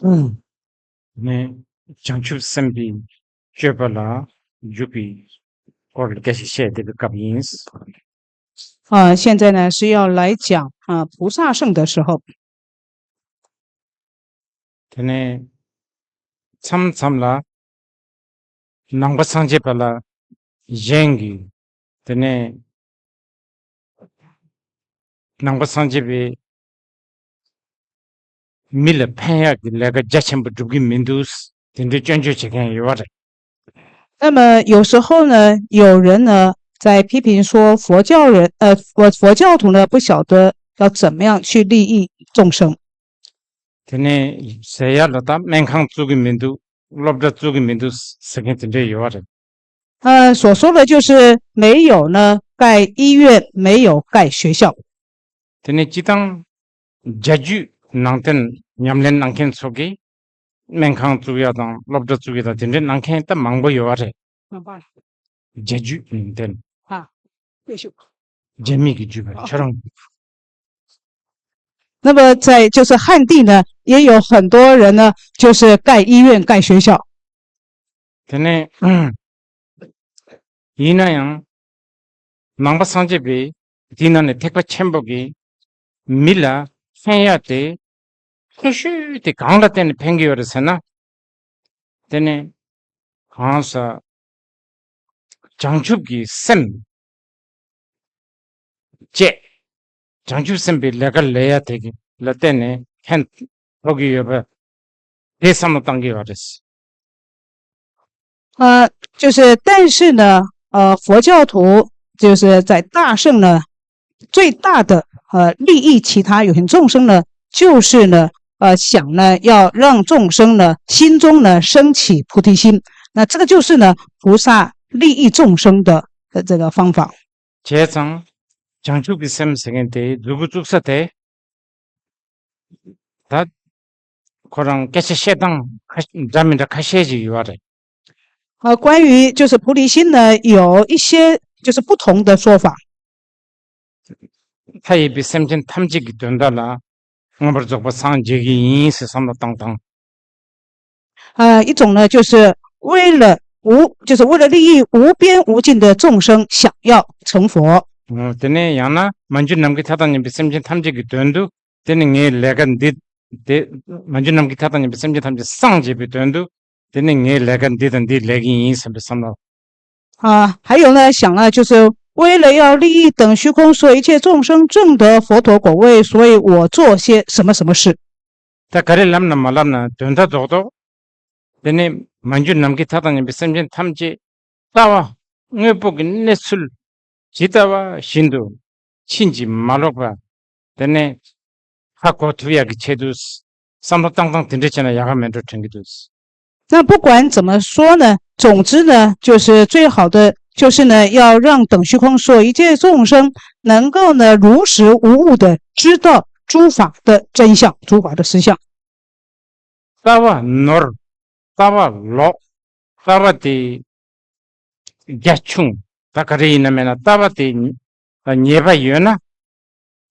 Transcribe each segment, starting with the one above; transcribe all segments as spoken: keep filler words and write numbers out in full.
ནས་བྱང་ཆུབ་སེམས་དཔའི་སྤྱོད་པ་ལ་འཇུག་པའི་སྐོར་ལ་སྐད་ཆ་བཤད་བསྡད་པའི་སྐབས་ཡིན། 啊，现在呢是要来讲啊菩萨圣的时候。 དེ་ནས་མཚམས་མཚམས་ལ་ནང་པ་སངས་རྒྱས་པ་ལ་གཞན་གྱིས་དེ་ནས་ནང་པ་སངས་རྒྱས་པའི་མི་ལ་ཕན་ཡག་གི་ལས་ཀ་རྒྱ་ཆེན་པོ་སྒྲུབ་ཀྱི་མི་འདུག་དེ་འདྲའི་སྐྱོན་བརྗོད་བྱེད་མཁན་ཡོད་པ་རེད། 那么有时候呢，有人呢在批评说佛教人，呃，佛佛教徒呢不晓得要怎么样去利益众生。 དེ་ནས་ཟེར་ཡག་ལ་ད་སྨན་ཁང་བཙུགས་ཀྱི་མི་འདུག་སློབ་གྲྭ་བཙུགས་ཀྱི་མི་འདུག་ཟེར་མཁན་དེ་འདྲས་ཡོད་པ་རེད། 呃，所说的就是没有呢盖医院，没有盖学校。 དེ་ནས་སྤྱི་བཏང་རྒྱ་རྒྱུད་ནང་བསྟན་ཉམས་ལེན་གནང་མཁན་ཚོ་གིས་སྨན་ཁང་བཙུགས་ཡག་དང་སློབ་གྲྭ་བཙུགས་ཡག་དང་དེ་འདྲས་གནང་མཁན་ད་མང་པོ་ཡོད་པ་རེད། རྒྱ་རྒྱུད་ནང་བསྟན། རྒྱ་མི་གི་རྒྱུད་པ་ཁྱོད་རང་། 那么在就是汉地呢，也有很多人呢，就是盖医院、盖学校。 དེ་ནས་ཡིན་ན་ཡང་ནང་པ་སངས་རྒྱས་པའི་དེའི་ནང་ནས་ཐེག་པ་ཆེན་པོ་གི་མི་ལ་ཕན་ཡག་དེ་ཆེ་ཤོས་དེ་གང་ལ་བརྟེན་ནས་ཕན་གྱི་ཡོད་རེད་ཟེར་ན། དེ་ནས་གང་ཟག་བྱང་ཆུབ་ཀྱི་སེམས་བཅས་བྱང་ཆུབ་སེམས་དཔའི་ལས་ཀ་ལས་ཡ་དེ་གི་ལ་བརྟེན་ནས་ཕན་ཐོགས་ཀྱི་ཡོད་པ་དེ་བསམ་བློ་བཏང་གི་ཡོད་རེད། 呃，就是但是呢，呃，佛教徒就是在大圣呢，最大的呃利益其他有情众生呢，就是呢，呃，想呢要让众生呢心中呢升起菩提心，那这个就是呢菩萨利益众生的呃这个方法。 བྱས་ཙང་བྱང་ཆུབ་ཀྱི་སེམས་ཟེར་མཁན་དེ་མཛུབ་གུ་བཙུགས་ས་དེ་ད་ཁོ་རང་སྐད་ཆ་བཤད་སྟངས་ཁ་འདྲ་མི་འདྲ་ཁ་ཤས་ཅིག་ཡོད་རེད། 啊，关于就是菩提心呢，有一些就是不同的说法。 མཐའ་ཡས་པའི་སེམས་ཅན་ཐམས་ཅད་ཀྱི་དོན་དག་ལ་མངོན་པར་རྫོགས་པར་སངས་རྒྱས་ཀྱི་ཡིན་ཟེར་བསམ་བློ་བཏང་དང་། 啊，一种呢，就是为了无，就是为了利益无边无尽的众生，想要成佛。 ཨོ། དེ་ནས་ཡང་ན་མ་གྱུར་ནམ་མཁའི་མཐའ་དང་མཉམ་པའི་སེམས་ཅན་ཐམས་ཅད་ཀྱི་དོན་དུ་དེ་ནི་ངའི་ལས་ཀ་འདི་དེ་མ་གྱུར་ནམ་མཁའི་མཐའ་དང་མཉམ་པའི་སེམས་ཅན་ཐམས་ཅད་སངས་རྒྱས་པའི་དོན་དུ་དེ་ནི་ངའི་ལས་ཀ་འདི་དང་འདི་ལས་ཀྱི་ཡིན་བསམ་པའི་བསམ་བློ། 啊，还有呢，想了就是为了要利益等虚空所有一切众生证得佛陀果位，所以我做些什么什么事。 ད་ག་རེ་ལབ་ན་མ་ལབ་ན་དོན་དག་རྡོག་རྡོག་དེ་ནས་མ་གྱུར་ནམ་མཁའི་མཐའ་དང་མཉམ་པའི་སེམས་ཅན་ཐམས་ཅད་ལྟ་བ་དངོས་པོ་གི་གནས་ཚུལ་ཇི་ལྟ་བ་བཞིན་དུ་ཕྱིན་ཅི་མ་ལོག་པ། དེ་ནས་ཧ་གོ་ཐུབ་ཡག་གི་ཆེད་དུ་བསམ་བློ་བཏང་སྟངས་དེ་འདྲ་བྱས་ན་ཡག་ག་མེད་འགྲོ་དྲན་གྱི་འདུག 那不管怎么说呢，总之呢，就是最好的，就是呢，要让等虚空所有一切众生能够呢，如实无误的知道诸法的真相，诸法的实相。 ལྟ་བ་ནོར། ལྟ་བ་ལོག་ལྟ་བ་དེ་རྒྱ་ཆུང་། ད་ག་རེ་ཡིན་ན་མེད་ན་ལྟ་བ་དེ་ཉེས་པ་ཡོད་ན།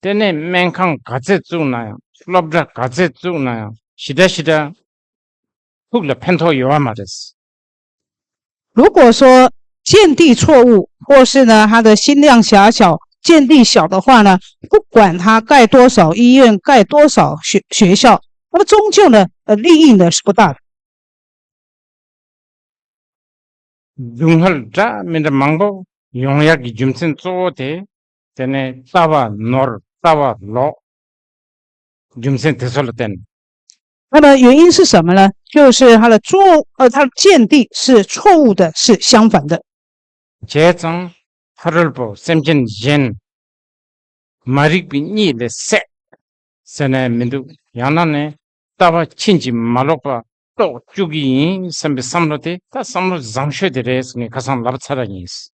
དེ་ནས་སྨན་ཁང་ག་ཚད་བཙུགས་ན་ཡང་སློབ་གྲྭ་ག་ཚད་བཙུགས་ན་ཡང་ཞེ་དྲག་ཞེ་དྲག་ཐུགས་ལ་ཕན་ཐོགས་ཡོད་པ་མ་རེད། 如果说见地错误，或是呢他的心量狭小，见地小的话呢，不管他盖多少医院，盖多少学学校，那么终究呢，呃，利益呢是不大的。 སྡུག་བསྔལ་འདྲ་མི་འདྲ་མང་པོ་ཡོང་ཡག་གི་རྒྱུ་མཚན་གཙོ་བོ་དེ། དེ་ནས་ལྟ་བ་ནོར། ལྟ་བ་ལོག་རྒྱུ་མཚན་དེ་ཚོ་ལ་བརྟེན། 那么原因是什么呢？就是他的错，呃，他的见地是错误的，是相反的。 བྱས་ཙང་ཕ་རོལ་པོ་སེམས་ཅན་གཞན་མ་རིག་པའི་གཉིད་ལས་སད་ཟེར་ནས་མི་འདུག་ཡང་ན་ནས་ལྟ་བ་ཕྱིན་ཅི་མ་ལོག་པ་རྟོགས་བཅུག་གི་ཡིན་བསམ་པའི་བསམ་བློ་དེ་ད་བསམ་བློ་བཟང་ཤོས་དེ་རེད་ཟེར་ནས་ཁ་སང་ལབ་ཚར་བ་ཡིན།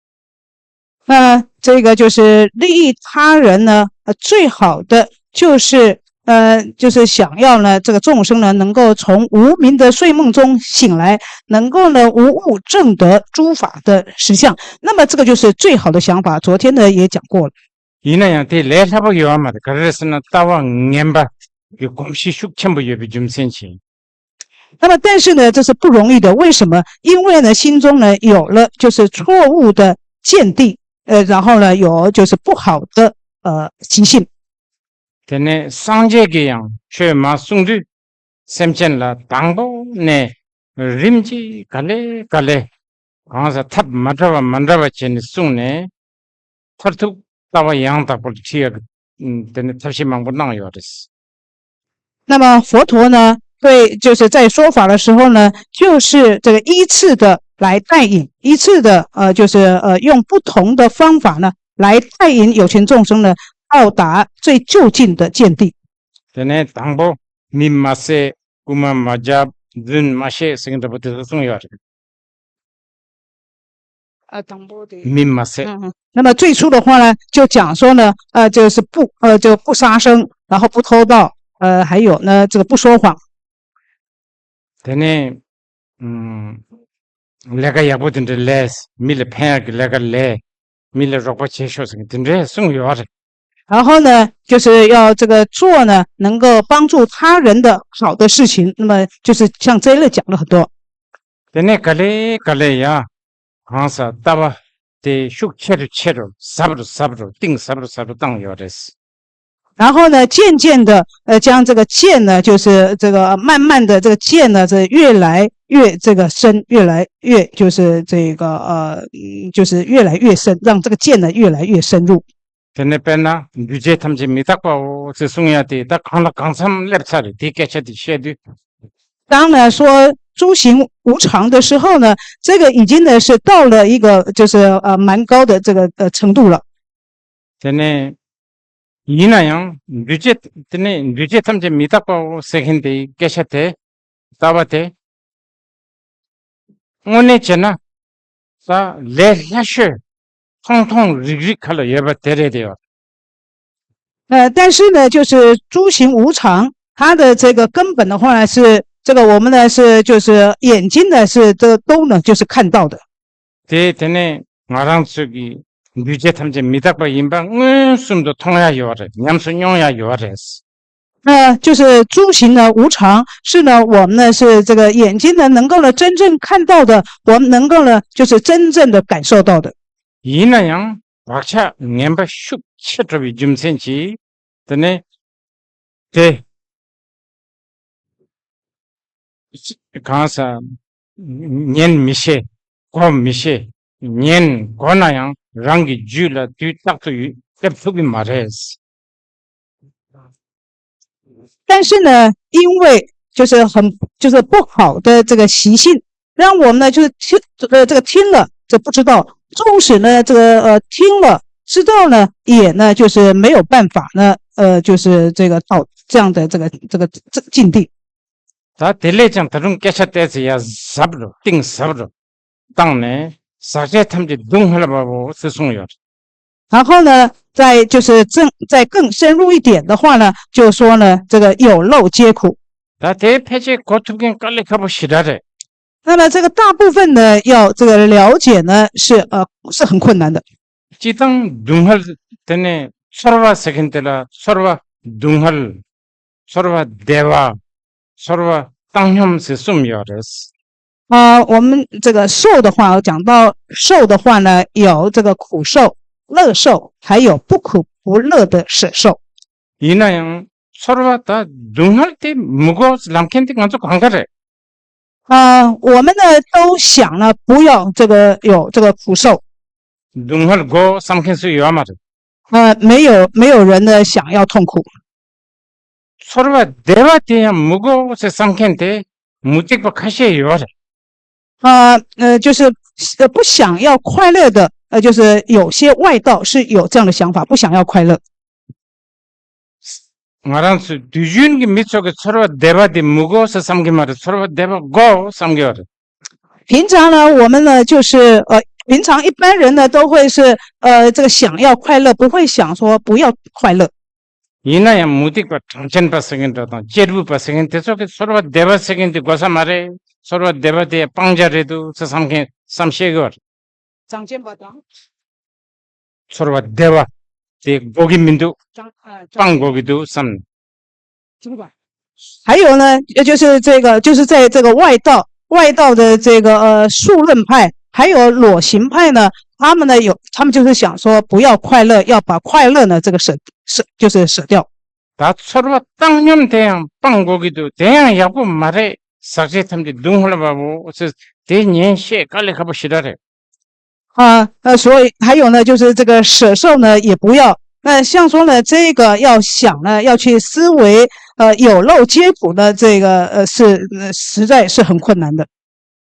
那这个就是利益他人呢，呃，最好的就是呃，就是想要呢，这个众生呢，能够从无明的睡梦中醒来，能够呢，无误证得诸法的实相。那么这个就是最好的想法。昨天呢也讲过了。 ཡིན་ན་ཡང་དེ་ལས་སླ་པོ་ཡོད་པ་མ་རེད། ག་རེ་རེད་ཟེར་ན་ལྟ་བ་ངན་པ་གི་གོམས་གཤིས་ཤུགས་ཆེན་པོ་ཡོད་པའི་རྒྱུ་མཚན་གྱིས། 那么，但是呢，这是不容易的。为什么？因为呢，心中呢有了就是错误的见地，呃，然后呢有就是不好的呃习性。 དེ་ནས་སངས་རྒྱས་ཀྱིས་ཡང་ཆོས་མ་གསུངས་དུས། སེམས་ཅན་ལ་དང་པོ་ནས་རིམ་གྱིས་ག་ལེ་ག་ལེ་གང་ཟག་ཐབས་མ་འདྲ་བ་མ་འདྲ་བ་བྱས་ནས་གསུངས་ནས། མཐར་ཐུག་ལྟ་བ་ཡང་དག་པར་ཁྲིད་ཡག་གི་དེ་ནི་ཐབས་ཤེས་མང་པོ་གནང་ཡོད་རེད། 那么佛陀呢，对，就是在说法的时候呢，就是这个依次的来带引，依次的呃，就是呃，用不同的方法呢，来带引有情众生呢，到达最究竟的见地。 དེ་ནས་དང་པོ་མི་མ་བསད། རྐུན་མ་མ་བརྒྱབ། རྫུན་མ་བཤད་ཟེར་མཁན་འདྲ་པོ་དེ་ཚོ་གསུངས་ཡོད་རེད། 啊，当波的。 མི་མ་བསད། 那么最初的话呢，就讲说呢，呃，就是不呃，就不杀生，然后不偷盗，呃，还有呢，这个不说谎。 དེ་ནས་ཨུམ། ལས་ཀ་ཡག་པོ་དེ་འདྲ་ལས། མི་ལ་ཕན་ཡག་གི་ལས་ཀ་ལས། མི་ལ་རོགས་པ་བྱེད་ཤོག་ཟེར་མཁན་དེ་འདྲས་གསུངས་ཡོད་རེད། 然后呢，就是要这个做呢，能够帮助他人的好的事情。那么就是像这一类讲了很多。 དེ་ནས་ག་ལེ་ག་ལེ་ཡ། གང་ཟག་ལྟ་བ་དེ་ཤུགས་ཆེ་རུ་ཆེ་རུ་ཟབ་རུ་ཟབ་རུ་གཏིང་ཟབ་རུ་ཟབ་རུ་བཏང་ཡོད་རེད། 然后呢，渐渐的，呃，将这个见呢，就是这个慢慢的这个见呢，是越来越这个深，越来越就是这个呃，嗯就是越来越深，让这个见呢越来越深入。 དེ་ནས་དཔེར་ན་འདུས་བྱས་ཐམས་ཅད་མི་རྟག་པའོ་ཟེར་གསུང་ཡ་དེ་ད་གང་ལ་གང་འཚམ་སླེབས་ཚར་རེད། དེའི་སྐད་ཆ་དེ་བཤད་དུས། 当呢说诸行无常的时候呢，这个已经呢是到了一个就是呃蛮高的这个呃程度了。 དེ་ནས་ཡིན་ན་ཡང་འདུས་བྱས་དེ་ནས་འདུས་བྱས་ཐམས་ཅད་མི་རྟག་པའོ་ཟེར་མཁན་དེའི་སྐད་ཆ་དེ་ལྟ་བ་དེ། དངོས་གནས་བྱས་ན། ད་ལས་སླ་ཤོས་མཐོང་མཐོང་རིག་རིག་ཁ་ལ་ཡོད་པ་དེ་རེད་དེ་ཡོད། 呃，但是呢，就是诸行无常，它的这个根本的话呢是这个我们呢是就是眼睛呢是这都能就是看到的。 དེ་དེ་ནས་ང་རང་ཚོས་ཀྱི་འདུས་བྱས་ཐམས་ཅད་མི་རྟག་པ་ཡིན་པ་མངོན་སུམ་དུ་མཐོང་ཡ་ཡོད་རེད། ཉམས་སུ་མྱོང་ཡ་ཡོད་རེད། 那就是诸行呢无常，是呢我们呢是这个眼睛呢能够呢真正看到的，我们能够呢就是真正的感受到的。 ཡིན་ན་ཡང་བག་ཆགས་ངན་པ་ཤུགས་ཆེ་འགྲོ་བའི་རྒྱུ་མཚན་གྱིས་དེ་ནས་དེ་གང་ཟག་ཉན་མི་ཤེས། གོ་མི་ཤེས། ཉན་གོ་ན་ཡང་རང་གི་རྒྱུད་ལ་དུས་རྟག་ཏུ་ཡོད་སླེབས་ཐུབ་ཀྱི་མ་རེད། 但是呢，因为就是很就是不好的这个习性，让我们呢就是听呃这个听了这不知道，纵使呢这个呃听了知道呢，也呢就是没有办法呢呃就是这个到这样的这个这个这境地。 ད་དེ་ལས་ཀྱང་ད་དུང་སྐད་ཆ་བལྟས་ཚེ་ཡ་ཟབ་རུ་གཏིང་ཟབ་རུ་བཏང་ནས་ཟག་བཅས་ཐམས་ཅད་སྡུག་བསྔལ་བའོ་ཟེར་གསུངས་ཡོད། 然后呢，再就是更再更深入一点的话呢，就说呢，这个有漏皆苦。 ད་དེ་ཕལ་ཆེར་གོ་ཐུབ་མཁན་དཀའ་ལས་ཁག་པོ་ཞེ་དྲག་རེད། 那么这个大部分呢，要这个了解呢，是呃是很困难的。 སྤྱིར་བཏང་སྡུག་བསྔལ་དེ་ནས་ཚོར་བ་ཟེར་མཁན་དེ་ལ་ཚོར་བ་སྡུག་བསྔལ། ཚོར་བ་བདེ་བ། ཚོར་བ་བཏང་སྙོམས་ཟེར་གསུམ་ཡོད་རེད། 呃，我们这个受的话，讲到受的话呢，有这个苦受、乐受，还有不苦不乐的舍受。 ཡིན་ན་ཡང་ཚོར་བ་ད་སྡུག་བསྔལ་དེ་མི་དགོས་ལབ་མཁན་དེ་ང་ཚོ་གང་ག་རེད། 啊，我们呢都想了不要这个有这个苦受， སྡུག་བསྔལ་དགོས་བསམ་མཁན་སུ་ཡོད་མ་རེད། 呃，没有没有人呢想要痛苦。 ཚོར་བ་བདེ་བ་དེ་ཡང་མི་དགོས་ཟེར་བསམ་མཁན་དེ་མུ་སྟེགས་པ་ཁ་ཤས་ཡོད་རེད། 啊，呃，就是呃不想要快乐的，呃，就是有些外道是有这样的想法，不想要快乐。 ང་རང་ཚོའི་དུས་རྒྱུན་གྱི་མི་ཚོ་གི་ཚོར་བ་བདེ་བ་དེ་མི་དགོས་ཟེར་བསམ་གྱི་མ་རེད། ཚོར་བ་བདེ་བ་དགོས་བསམ་གྱི་ཡོད་རེད། 平常呢，我们呢就是呃，平常一般人呢都会是呃这个想要快乐，不会想说不要快乐。 ཡིན་ན་ཡང་མུ་སྟེགས་པ་གྲངས་ཅན་པ་ཟེར་མཁན་འདྲ་དང་གཅེར་བུ་པ་ཟེར་མཁན་དེ་ཚོ་གི་ཚོར་བ་བདེ་བ་ཟེར་མཁན་དེ་དགོས་ས་མ་རེད། ཚོར་བ་བདེ་བ་དེ་སྤང་བྱ་རེད་འདུག་ཟེར་བསམ་མཁན་བསམ་ཤེས་གི་བར། གྲངས་ཅན་པ་དང་། ཚོར་བ་བདེ་བ་དེ་དགོས་ཀྱི་མི་འདུག་གྲངས་ཨ་སྤང་དགོས་ཀྱི་འདུག་བསམ། གྲངས་པ། 还有呢，呃，就是这个，就是在这个外道，外道的这个呃数论派，还有裸行派呢，他们呢有，他们就是想说不要快乐，要把快乐呢这个舍舍就是舍掉。 ད་ཚོར་བ་བཏང་སྙོམས་དེ་ཡང་སྤང་དགོས་ཀྱི་འདུག་དེ་ཡང་ཡག་པོ་མ་རེད། ཟག་བཅས་ཐམས་ཅད་སྡུག་བསྔལ་བའོ་ཟེར་དེ་ཉན་བཤད་དཀའ་ལས་ཁག་པོ་ཞེ་དྲག་རེད། 啊，呃，所以还有呢，就是这个舍受呢，也不要。那像说呢，这个要想呢，要去思维，呃，有漏皆苦呢，这个呃是呃实在是很困难的。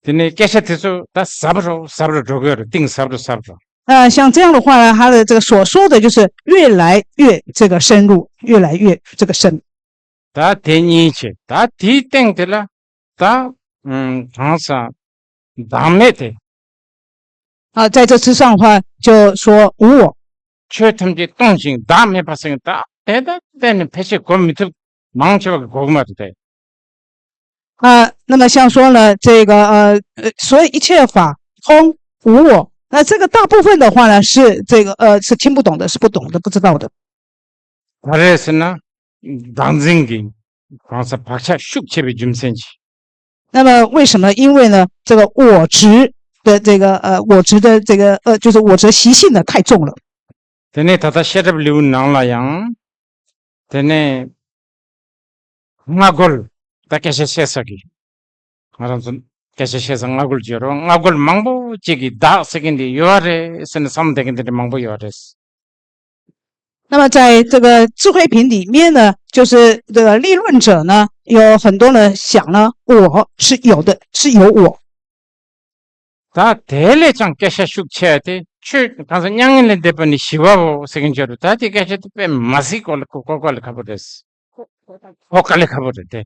དེ་ནས་སྐད་ཆ་དེ་ཚོ་ད་ཟབ་རོ་ཟབ་རོ་འགྲོ་གི་ཡོད་རེད། གཏིང་ཟབ་རོ་ཟབ་རོ། 那像这样的话呢，他的这个所说的就是越来越这个深入，越来越这个深。 ད་དེ་གཉིས་བྱས། ད་དེའི་སྟེང་དེ་ལ་ད་ཨུམ་གང་ཟག་བདག་མེད་དེ། 啊，在这之上的话，就说无我。 ཆོས་ཐམས་ཅད་སྟོང་ཞིང་བདག་མེད་པ་ཟེར་ད་དེ་ད་གཏན་ནས་ཕལ་ཆེར་གོ་མི་ཐུབ། མང་ཆེ་བ་གི་གོ་གི་མ་རེད་དེ། 啊，那么像说呢，这个呃，呃所以一切法空无我，那这个大部分的话呢是这个呃是听不懂的，是不懂的，不知道的。 ག་རེ་ཟེར་ན་བདག་འཛིན་གྱི་གང་ཟག་བག་ཆགས་ཤུགས་ཆེ་བའི་རྒྱུ་མཚན་གྱིས། 那么为什么？因为呢，这个我执的这个呃，我执的这个呃，就是我执习性呢太重了。 དེ་ནས་ད་ལྟ་བཤད་གྲྭ་ལེའུ་ནང་ལ་ཡང་དེ་ནས་སྔ་རྒོལ་ད་སྐད་ཆ་བཤད་ས་གི་ང་རང་ཚོ་སྐད་ཆ་བཤད་ས་སྔ་རྒོལ་བརྗོད་རོགས། སྔ་རྒོལ་མང་པོ་ཅིག་གིས་བདག་ཟེར་མཁན་དེ་ཡོད་རེད་ཟེར་ནས་བསམ་བསྡད་མཁན་དེ་འདྲ་མང་པོ་ཡོད་རེད། 那么在这个智慧品里面呢，就是这个立论者呢，有很多人想呢，我是有的，是有我。 ད་དེ་ལས་ཀྱང་སྐད་ཆ་ཤུགས་ཆེ་བ་དེ་ཆོས་གང་ཟག་མྱ་ངན་ལས་འདས་པ་ནི་ཞི་བའོ་ཟེར་མཁན་བརྗོད་རོགས། ད་དེ་སྐད་ཆ་དེ་དཔེ་མ་སྲིད་གོ་ལ་གོ་གོ་ལ་ཁ་པོ་རེད། གོ་དཀའ་ལས་ཁ་པོ་རེད་དེ།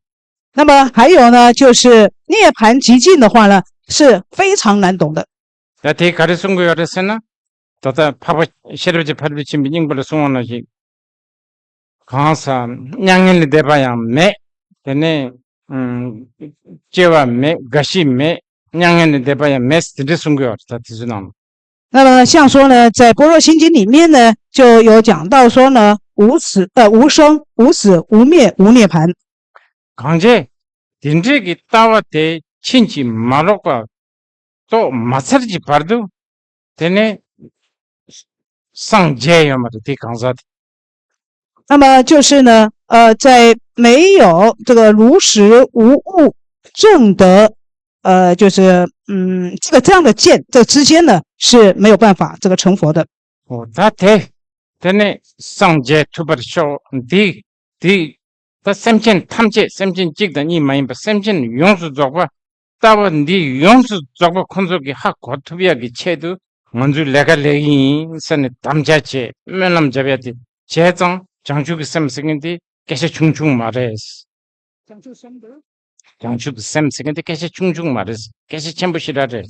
那么还有呢，就是涅槃寂静的话呢，是非常难懂的。 ད་དེ་ག་རེ་གསུང་གི་ཡོད་རེད་ཟེར་ན། ད་ལྟ་འཕགས་པ་ཤེས་རབ་ཀྱི་ཕ་རོལ་ཏུ་ཕྱིན་པའི་སྙིང་པོ་ལ་གསུང་བ་ནང་བཞིན། གང་ཟག་མྱ་ངན་ལས་འདས་པ་ཡང་མེད། དེ་ནས་ཨུམ་སྐྱེ་བ་མེད། རྒ་ཤི་མེད། མྱ་ངན་ལས་འདས་པ་ཡང་མེད་དེ་འདྲ་གསུང་གི་ཡོད་རེད། ད་དེ་ཚོའི་ནང་ལ། 那么像说呢，在般若心经里面呢，就有讲到说呢，无始呃无生无死无灭无涅槃。 གང་བྱས་དེ་འདྲའི་གི་ལྟ་བ་དེ་ཕྱིན་ཅི་མ་ལོག་པ་རྟོགས་མ་ཚར་གྱི་བར་དུ་དེ་ནས་སངས་རྒྱས་ཡོད་མ་རེད། དེ་གང་ཟག་དེ། 那么就是呢，呃，在没有这个如实无物证得，呃，就是嗯，这个这样的见，这之间呢是没有办法这个成佛的。 འོ་ད་དེ་དེ་ནས་སངས་རྒྱས་ཐུབ་པར་ཤོག་འདི་འདི་ད་སེམས་ཅན་ཐམས་ཅད། སེམས་ཅན་གཅིག་དང་གཉིས་མ་ཡིན་པ་སེམས་ཅན་ཡོངས་སུ་རྫོགས་པ། ལྟ་བ་འདི་ཡོངས་སུ་རྫོགས་པ་ཁོང་ཚོ་གིས་ཧ་གོ་ཐུབ་ཡག་གི་ཆེད་དུ་ང་ཚོས་ལས་ཀ་ལས་ཀྱི་ཡིན་ཟེར་ནས་དམ་བཅའ་བྱས། སྨོན་ལམ་བརྒྱབ་ཡ་དེ་བྱས་ཙང་བྱང་ཆུབ་ཀྱི་སེམས་ཟེར་མཁན་དེ་སྐད་ཆ་ཆུང་ཆུང་མ་རེད། བྱང་ཆུབ་ཀྱི་སེམས་ཟེར་མཁན་དེ་སྐད་ཆ་ཆུང་ཆུང་མ་རེད། སྐད་ཆ་ཆེན་པོ་ཞེ་དྲག་རེད།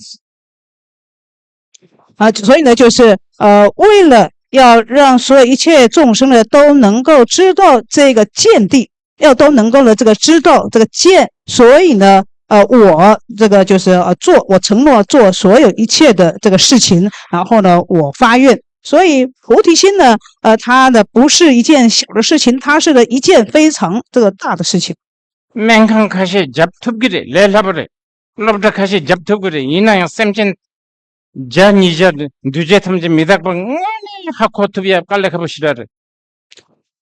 啊，所以呢，就是呃，为了要让所有一切众生呢都能够知道这个见地，要都能够呢这个知道这个见，所以呢，呃，我这个就是呃做，我承诺做所有一切的这个事情，然后呢，我发愿。所以菩提心呢，呃，它呢不是一件小的事情，它是呢一件非常这个大的事情。 སྨན་ཁང་ཁ་ཤས་རྒྱབ་ཐུབ་ཀྱི་རེད། ལས་སླ་པོ་རེད། སློབ་གྲྭ་ཁ་ཤས་རྒྱབ་ཐུབ་ཀྱི་རེད། ཡིན་ན་ཡང་སེམས་ཅན་བརྒྱ་ཉིས་བརྒྱ་འདུས་བྱས་ཐམས་ཅད་མི་རྟག་པ་དངོས་གནས་ཧ་གོ་ཐུབ་ཡ་དཀའ་ལས་ཁག་པོ་ཞེ་དྲག་རེད།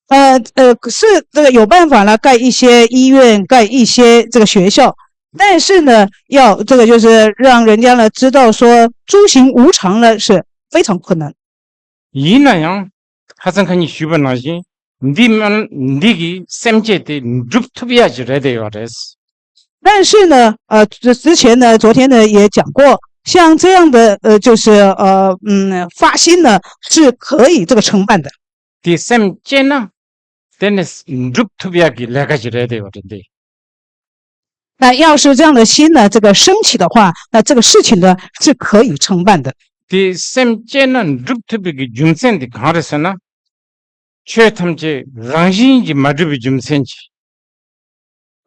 呃呃，是这个有办法呢，盖一些医院，盖一些这个学校，但是呢，要这个就是让人家呢知道说诸行无常呢是非常困难。 ཡིན་ན་ཡང་ཧ་ཚང་ཁ་ཉིན་ཞུས་པ་ནང་བཞིན་འདི་མ་འདི་གི་སེམས་བསྐྱེད་དེ་འགྲུབ་ཐུབ་ཡ་ཅིག་རེད་དེ་ཡོད་རེད། 但是呢，呃，之之前呢，昨天呢也讲过，像这样的呃，就是呃嗯发心呢是可以这个承办的。 དེ་སེམས་བསྐྱེད་ན་དེ་ནི་འགྲུབ་ཐུབ་ཡ་གི་ལས་ཀ་ཅིག་རེད་དེ་ཡོད་རེད་འདི། 那要是这样的心呢，这个升起的话，那这个事情呢是可以承办的。 དེ་སེམས་བསྐྱེད་ན་འགྲུབ་ཐུབ་པའི་གི་རྒྱུ་མཚན་དེ་གང་རེད་ཟེར་ན། ཆོས་ཐམས་ཅད་རང་བཞིན་གྱིས་མ་གྲུབ་པའི་རྒྱུ་མཚན་གྱིས།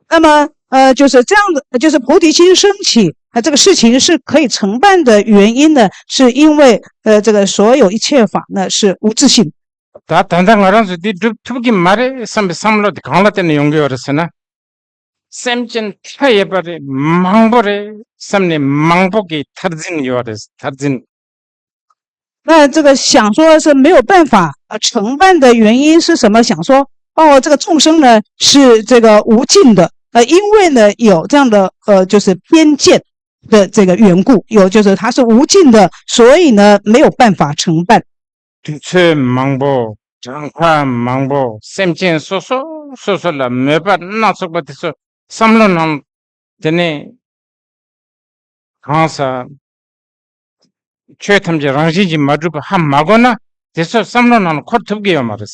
那么呃，就是这样的，就是菩提心升起，那这个事情是可以承办的原因呢，是因为呃，这个所有一切法呢是无自性。 ད་ད་ལྟ་ང་རང་ཚོ་འདི་སྒྲུབ་ཐུབ་ཀྱི་མ་རེད་བསམ་པའི་བསམ་བློ་དེ་གང་ལ་བརྟེན་ནས་ཡོང་གི་ཡོད་རེད་ཟེར་ན། སེམས་ཅན་མཐའ་ཡས་པ་རེད། མང་པོ་རེད་བསམ་ནས་མང་པོ་གི་མཐར་འཛིན་ཡོད་རེད། མཐར་འཛིན། 那这个想说是没有办法呃承办的原因是什么？想说哦，这个众生呢是这个无尽的，呃，因为呢有这样的呃就是边界的这个缘故，有就是它是无尽的，所以呢没有办法承办。 དུས་ཚོད་མང་པོ། གྲངས་ཀ་མང་པོ། སེམས་ཅན་སོ་སོ་སོ་སོ་ལ་མོས་པ་སྣ་ཚོགས་པ་དེ་ཚོ་བསམ་བློ་ནང་དེ་ནས་གང་ཟག་ཆོས་ཐམས་ཅད་རང་བཞིན་གྱིས་མ་གྲུབ་པ་ཧ་མ་གོ་ན། དེ་ཚོ་བསམ་བློ་ནང་ལ་འཁོར་ཐུབ་ཀྱི་ཡོད་མ་རེད།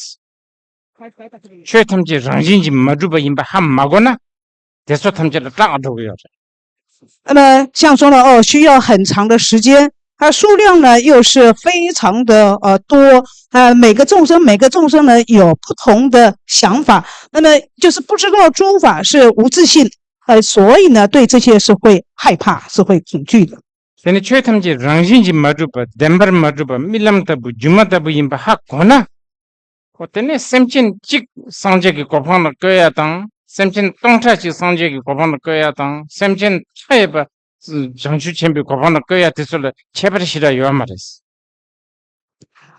ཆོས་ཐམས་ཅད་རང་བཞིན་གྱིས་མ་གྲུབ་པ་ཡིན་པ་ཧ་མ་གོ་ན། དེ་ཚོ་ཐམས་ཅད་ལ་སྐྲག་འགྲོ་གི་ཡོད་རེད། 那么像说了哦，需要很长的时间，它数量呢又是非常的呃多，呃每个众生每个众生呢有不同的想法，那么就是不知道诸法是无自性，呃所以呢对这些是会害怕，是会恐惧的。 དེ་ནི་ཆོས་ཐམས་ཅད་རང་བཞིན་གྱིས་མ་གྲུབ་པ། བདེན་པར་མ་གྲུབ་པ། རྨི་ལམ་ལྟ་བུ། སྒྱུ་མ་ལྟ་བུ་ཡིན་པ་ཧ་གོ་ན། ཁོ་དེ་ནས་སེམས་ཅན་གཅིག་སངས་རྒྱས་ཀྱི་གོ་འཕང་ལ་བཀོད་ཡ་དང་། སེམས་ཅན་སྟོང་ཕྲག་གཅིག་སངས་རྒྱས་ཀྱི་གོ་འཕང་ལ་བཀོད་ཡ་དང་། སེམས་ཅན་མཐའ་ཡས་པ་བྱང་ཆུབ་ཆེན་པོའི་གོ་འཕང་ལ་བཀོད་ཡ་དེ་ཚོ་ལ་ཁྱད་པར་ཞེ་དྲག་ཡོད་མ་རེད།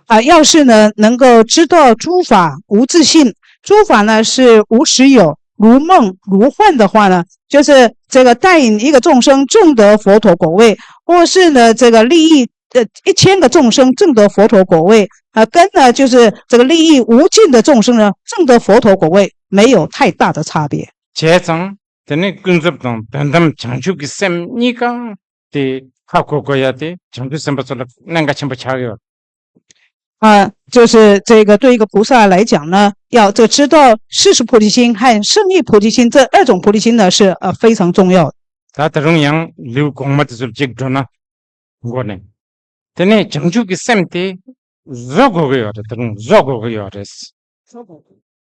啊，要是呢能够知道诸法无自性，诸法呢是无时有、如梦如幻的话呢，就是这个带领一个众生证得佛陀果位，或是呢这个利益呃一千个众生证得佛陀果位，啊，跟呢就是这个利益无尽的众生呢证得佛陀果位没有太大的差别。 བྱས་ཙང་དེ་ནས་ཀུན་རྫོབ་དང་དོན་དམ་བྱང་ཆུབ་ཀྱི་སེམས་གཉིས་ཀ་དེ་ཧ་གོ་དགོས་ཡ་དེ་བྱང་ཆུབ་སེམས་དཔའ་ཚོ་ལ་གནད་འགག་ཆེན་པོ་ཆགས་ཡོད། 啊，就是这个对一个菩萨来讲呢，要这知道世俗菩提心和胜义菩提心这二种菩提心呢是呃非常重要的。 ད་ད་རུང་ཡང་ལེའུ་གོང་མ་དེ་ཚོར་གཅིག་འགྲོ་ན་འགོ་ནས། དེ་ནས་བྱང་ཆུབ་ཀྱི་སེམས་དེ་བཟོ་དགོས་ཀྱི་ཡོད་རེད། ད་རུང་བཟོ་དགོས་ཀྱི་ཡོད་རེད།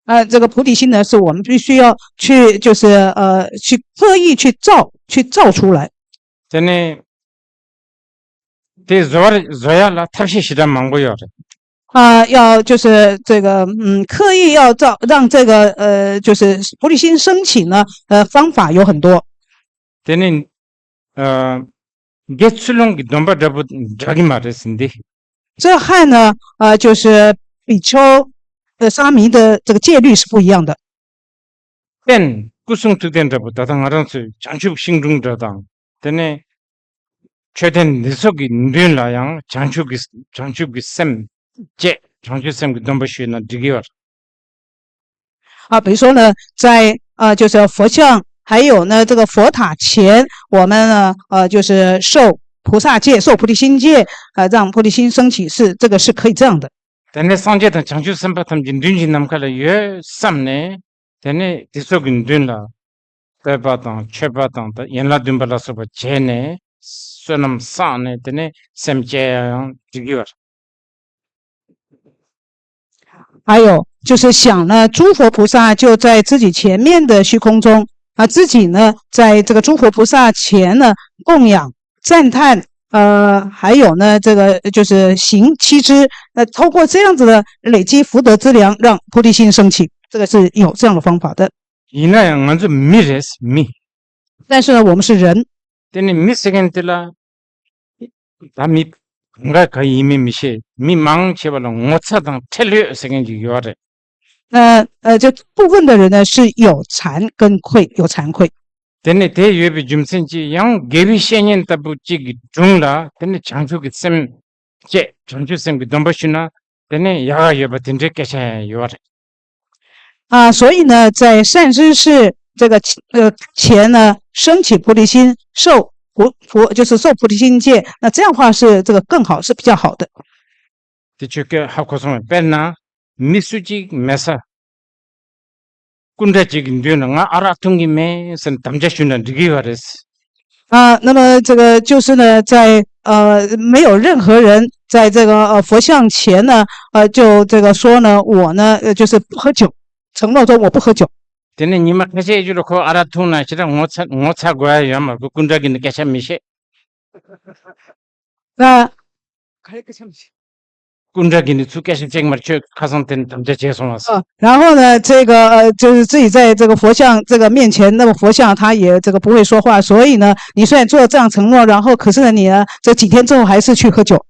啊，这个菩提心呢，是我们必须要去，就是呃，去刻意去造，去造出来。 དེ་ནས་དེ་བཟོ་བར་བཟོ་ཡ་ལ་ཐབས་ཤེས་ཞེ་དྲག་མང་པོ་ཡོད་རེད། 啊，要就是这个，嗯，刻意要造，让这个呃，就是菩提心升起呢，呃，方法有很多。 དེ་ནི་ཨ་དགེ་ཚུལ་སློང་གི་སྡོམ་པ་འདྲ་པོ་འདྲ་གི་མ་རེད་ཟིན་ཏེ། 这和呢，呃，就是比丘、呃沙弥的这个戒律是不一样的。 རྟེན་སྐུ་གསུང་ཐུགས་རྟེན་འདྲ་པོ། ད་ལྟ་ང་རང་ཚོའི་བྱང་ཆུབ་ཤིང་དྲུང་འདྲ་དང་། དེ་ནས་མཆོད་རྟེན་འདི་ཚོ་གི་མདུན་ལ་ཡང་བྱང་ཆུབ་ཀྱི་བྱང་ཆུབ་ཀྱི་སེམས་བསྐྱེད། བྱང་ཆུབ་སེམས་ཀྱི་སྡོམ་པ་ཞུས་ན་འགྲིག་གི་ཡོད། 啊，比如说呢，在啊，就是佛像，还有呢这个佛塔前，我们呢，呃，就是受菩萨戒，受菩提心戒，呃，让菩提心升起，是这个是可以这样的。 དེ་ནས་སངས་རྒྱས་དང་བྱང་ཆུབ་སེམས་དཔའ་ཐམས་ཅད་མདུན་གྱི་ནམ་མཁའ་ལ་ཡོད་བསམ་ནས། དེ་ནས་དེ་ཚོ་གི་མདུན་ལ་བསྟོད་པ་དང་མཆོད་པ་དང་ཡན་ལག་བདུན་པ་ལ་སོགས་པ་བྱས་ནས། བསོད་ནམས་བསགས་ནས་དེ་ནས་སེམས་བསྐྱེད་ཡ་ཡང་འགྲིག་གི་ཡོད། 还有就是想呢，诸佛菩萨就在自己前面的虚空中，啊，自己呢，在这个诸佛菩萨前呢供养、赞叹，呃，还有呢，这个就是行七支，那通过这样子的累积福德之粮，让菩提心升起，这个是有这样的方法的。 ཡིན་ན་ཡང་ང་ཚོ་མི་རེད། མི། 但是呢，我们是人， དེ་ནི་མི་ཟེར་མཁན་དེ་ལ་ད་མི་གང་ག་ག་ཡིན་མིན་མི་ཤེས། མི་མང་ཆེ་བ་ལ་ངོ་ཚ་དང་ཁྲེལ་ཡོད་ཟེར་མཁན་ཅིག་ཡོད་རེད། 呃呃，这部分的人呢是有惭跟愧，有惭愧。 དེ་ནི་དེ་ཡོད་པའི་རྒྱུ་མཚན་གྱིས་ཡང་དགེ་བའི་བཤེས་གཉེན་ལྟ་བུ་གཅིག་གི་དྲུང་ལ་དེ་ནི་བྱང་ཆུབ་ཀྱི་སེམས་བསྐྱེད། བྱང་ཆུབ་སེམས་ཀྱི་སྡོམ་པ་ཞུས་ན་དེ་ནི་ཡག་ག་ཡོད་པ་དེ་འདྲའི་སྐད་ཆ་ཡང་ཡོད་རེད། 啊，所以呢，在善知识这个呃前呢，升起菩提心，受菩菩就是受菩提心戒，那这样的话是这个更好，是比较好的。 དེ་ཆོས་སྐད་ཧ་གོ་སོང་བས། དཔེར་ན་མི་སུ་གཅིག་མེད་ས་སྐུ་འདྲ་གཅིག་གི་མདུན་ལ་ང་ཨ་རག་འཐུང་གི་མེད་ཟེར་ནས་དམ་བཅའ་ཞུས་ན་འགྲིག་གི་ཡོད་རེད། 啊，那么这个就是呢，在呃没有任何人在这个呃佛像前呢，呃就这个说呢，我呢呃就是不喝酒，承诺说我不喝酒。 དེ་ནས་ཉི་མ་ཁ་ཤས་ཡོད་ལ་ཁོ་ཨ་རག་འཐུང་ན་ཞེ་དྲག་ངོ་ཚ་ངོ་ཚ་དགོས་ཡ་ཡོད་མ་རེད། ཁོ་སྐུ་འདྲ་གི་ནི་སྐད་ཆ་མི་བཤད། 那 ག་རེ་སྐད་ཆ་མི་བཤད། སྐུ་འདྲ་གི་ནི་ཚུར་སྐད་ཆ་བཤད་མར་ཁྱོད་ཁ་སང་དེ་ནི་དམ་བཅའ་བྱས་སོང་བ། 啊，然后呢，这个呃，就是自己在这个佛像这个面前，那么佛像他也这个不会说话，所以呢，你虽然做了这样承诺，然后可是呢，你呢，这几天之后还是去喝酒。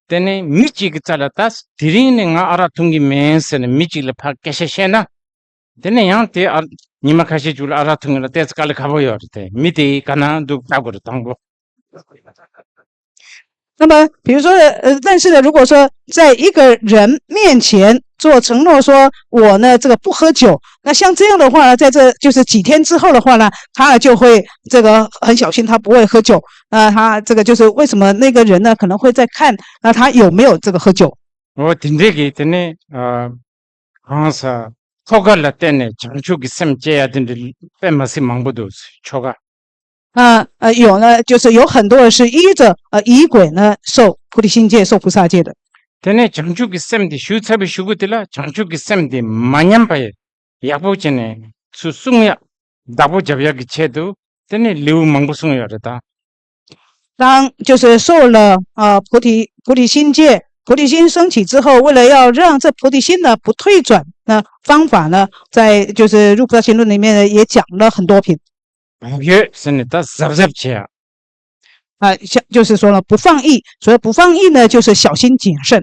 དེ་ནས་མི་གཅིག་གི་རྩ་ལ་ད་དེ་རིང་ནས་ང་ཨ་རག་འཐུང་གི་མིན་ཟེར་ནས་མི་གཅིག་ལ་ཕར་སྐད་ཆ་བཤད་ན། དེ་ནས་ཡང་དེ་ཨ་ཉི་མ་ཁ་ཤས་ཅིག་ལ་ཨ་རག་འཐུང་གི་ལ་ཏོག་ཙམ་དཀའ་ལས་ཁག་པོ་ཡོད་རེད་དེ། མི་དེ་ག་ན་འདུག་ལྟ་དགོས་རེད་དང་པོ། 那么，比如说，呃，但是呢，如果说在一个人面前做承诺，说我呢这个不喝酒，那像这样的话呢，在这就是几天之后的话呢，他就会这个很小心，他不会喝酒。那他这个就是为什么那个人呢可能会在看，那他有没有这个喝酒？ འོ་དེ་འདྲའི་གི་དེ་ནས་ཨ། གང་ཟག་ཆོ་ག་ལ་བརྟེན་ནས་བྱང་ཆུབ་ཀྱི་སེམས་སྐྱེ་ཡ་དེ་འདྲ་དཔེ་མ་སྲིད་མང་པོ་འདུག་ཆོ་ག 啊呃，有呢，就是有很多人是依着呃仪轨呢受菩提心戒、受菩萨戒的。 དེ་ནས་བྱང་ཆུབ་ཀྱི་སེམས་དེ་ཞུ་ཚར་བའི་གཞུག་གུ་དེ་ལ་བྱང་ཆུབ་ཀྱི་སེམས་དེ་མ་ཉམས་པ་ཡག་པོ་བྱས་ནས་ཚུར་སྲུང་ཡ། བདག་པོ་རྒྱབ་ཡ་གི་ཆེད་དུ་དེ་ནས་ལེའུ་མང་པོ་གསུངས་ཡོད་རེད་ད། 当就是受了呃菩提菩提心戒，菩提心升起之后，为了要让这菩提心呢不退转，那方法呢，在就是入菩萨行论里面呢也讲了很多品。 བག་ཡོད་ཟེར་ནས་ད་གཟབ་གཟབ་བྱེད་ཡ། 啊，像就是说了不放逸，所以不放逸呢就是小心谨慎。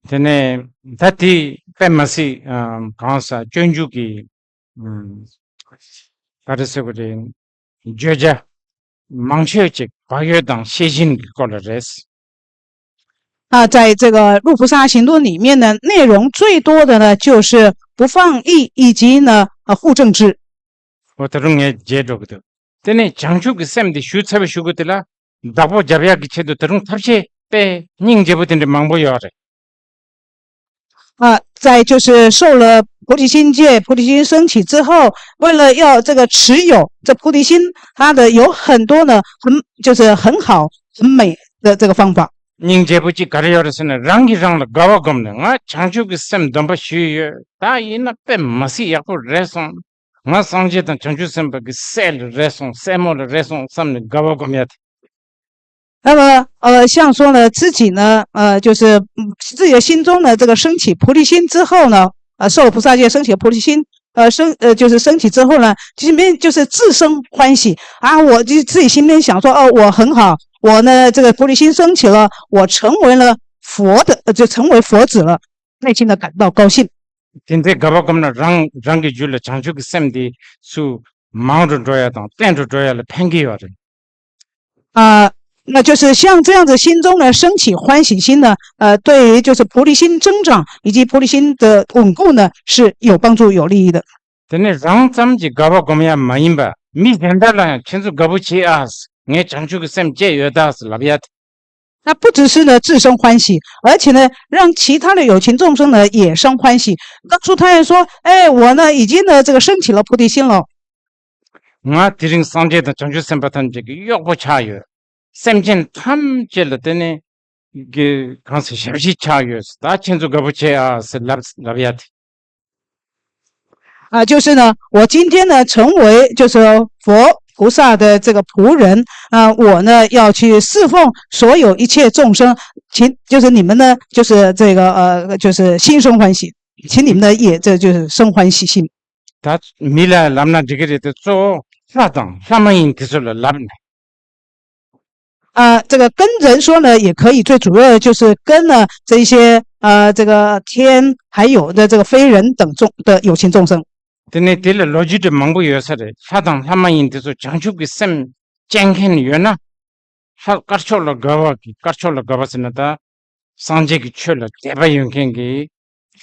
དེ་ནས་ད་དེ་དཔེ་མ་སྲིད་ཨམ་གང་ཟག་སྤྱོད་འཇུག་གི་ཨམ་ག་རེ་ཟེར་དགོས་རེད། བརྗོད་བྱ་མང་ཤོས་ཅིག་བག་ཡོད་དང་ཤེས་བཞིན་གྱི་སྐོར་ལ་རེད། 啊，在这个入菩萨行论里面呢，内容最多的呢就是不放逸以及呢，呃，护正知。 འོ་ད་རུང་ངས་བརྗེད་འགྲོ་གི་འདུག་དེ་ནས་བྱང་ཆུབ་ཀྱི་སེམས་དེ་ཞུ་ཚར་བའི་གཞུག་གུ་དེ་ལ་བདག་པོ་རྒྱབ་ཡག་གི་ཆེད་དུ་ད་རུང་ཐབས་ཤེས་དཔེ་སྙིང་རྗེ་པོ་དེ་འདྲ་མང་པོ་ཡོད་རེད། 啊，再就是受了菩提心戒，菩提心升起之后，为了要这个持有这菩提心，它的有很多呢，很就是很好很美的这个方法。 སྙིང་རྗེ་པོ་གཅིག་ག་རེ་ཡོད་རེད་ཟེར་ན། རང་གིས་རང་ལ་དགའ་བ་སྒོམ་ནས་ང་བྱང་ཆུབ་ཀྱི་སེམས་སྡོམ་པ་ཞུས་ཡོད། ད་ཡིན་ན་དཔེ་མ་སྲིད་ཡག་པོ་རེད་སོང་། ང་སངས་རྒྱས་དང་བྱང་ཆུབ་སེམས་དཔའ་གི་སྲས་ལ་རེད་སོང་། སྲས་མོ་ལ་རེད་སོང་བསམ་ནས་དགའ་བ་སྒོམ་ཡ་དེ། 那么，呃，像说呢，自己呢，呃，就是嗯自己的心中呢，这个升起菩提心之后呢，呃，受了菩萨戒，升起菩提心，呃，升呃，就是升起之后呢，其实没就是自生欢喜啊。我就自己心里面想说，哦，我很好，我呢这个菩提心升起了，我成为了佛的，呃，就成为佛子了，内心的感到高兴。 དེ་འདྲའི་དགའ་བ་སྒོམ་ན་རང་རང་གི་རྒྱུད་ལ་བྱང་ཆུབ་ཀྱི་སེམས་དེ་ཚུར་མང་རུ་འགྲོ་ཡ་དང་བརྟན་དུ་འགྲོ་ཡ་ལ་ཕན་གྱི་ཡོད་རེད། 啊，那就是像这样子心中呢升起欢喜心呢，呃，对于就是菩提心增长以及菩提心的稳固呢是有帮助有利益的。 དེ་ནས་རང་ཙམ་གྱིས་དགའ་བ་སྒོམ་ཡ་མ་ཡིན་པ་མི་གཞན་དག་ལ་ཡང་ཁྱེད་ཚོ་དགའ་པོ་བྱེད་ཨ། ངས་བྱང་ཆུབ་ཀྱི་སེམས་བསྐྱེད་ཡོད་ད་ཟེར་ལབ་ཡ་དེ། 他不只是呢自生欢喜，而且呢让其他的有情众生呢也生欢喜，告诉他们说，哎，我呢已经呢这个升起了菩提心了。 ང་དེ་རིང་སངས་རྒྱས་དང་བྱང་ཆུབ་སེམས་དཔའ་ཐམས་ཅད་ཀྱི་གཡོག་པོ་ཆགས་ཡོད། སེམས་ཅན་ཐམས་ཅད་ལ་དེ་ནས་གི་གང་ཟེར་ཞབས་ཕྱི་ཆགས་ཡོད། ད་ཁྱེད་ཚོ་དགའ་པོ་བྱེད་ཨ་ཟེར་ལབ་ལབ་ཡ་དེ། 啊，就是呢，我今天呢成为就是佛菩萨的这个仆人啊，我呢要去侍奉所有一切众生，请就是你们呢就是这个呃就是心生欢喜，请你们呢也这就是生欢喜心。 ད་མི་ལ་ལབ་ན་འགྲིག་གི་རེད་དེ། གཙོ་བོ་ལྷ་དང་ལྷ་མ་ཡིན་དེ་ཚོ་ལ་ལབ་ནས། 啊，这个跟人说呢也可以，最主要的就是跟呢这些呃这个天还有的这个非人等众的有情众生。 དེ་ནས་དེ་ལ་ལོ་རྒྱུས་དེ་མང་པོ་ཡོད་ས་རེད། ལྷ་དང་ལྷ་མ་ཡིན་དེ་ཚོ་བྱང་ཆུབ་ཀྱི་སེམས་སྐྱེ་མཁན་ཡོད་ན། ལྷ་དཀར་ཕྱོགས་ལ་དགའ་བ་གི་དཀར་ཕྱོགས་ལ་དགའ་བ་ཟེར་ན་ད་སངས་རྒྱས་ཀྱི་ཆོས་ལ་དད་པ་ཡོད་མཁན་གྱི་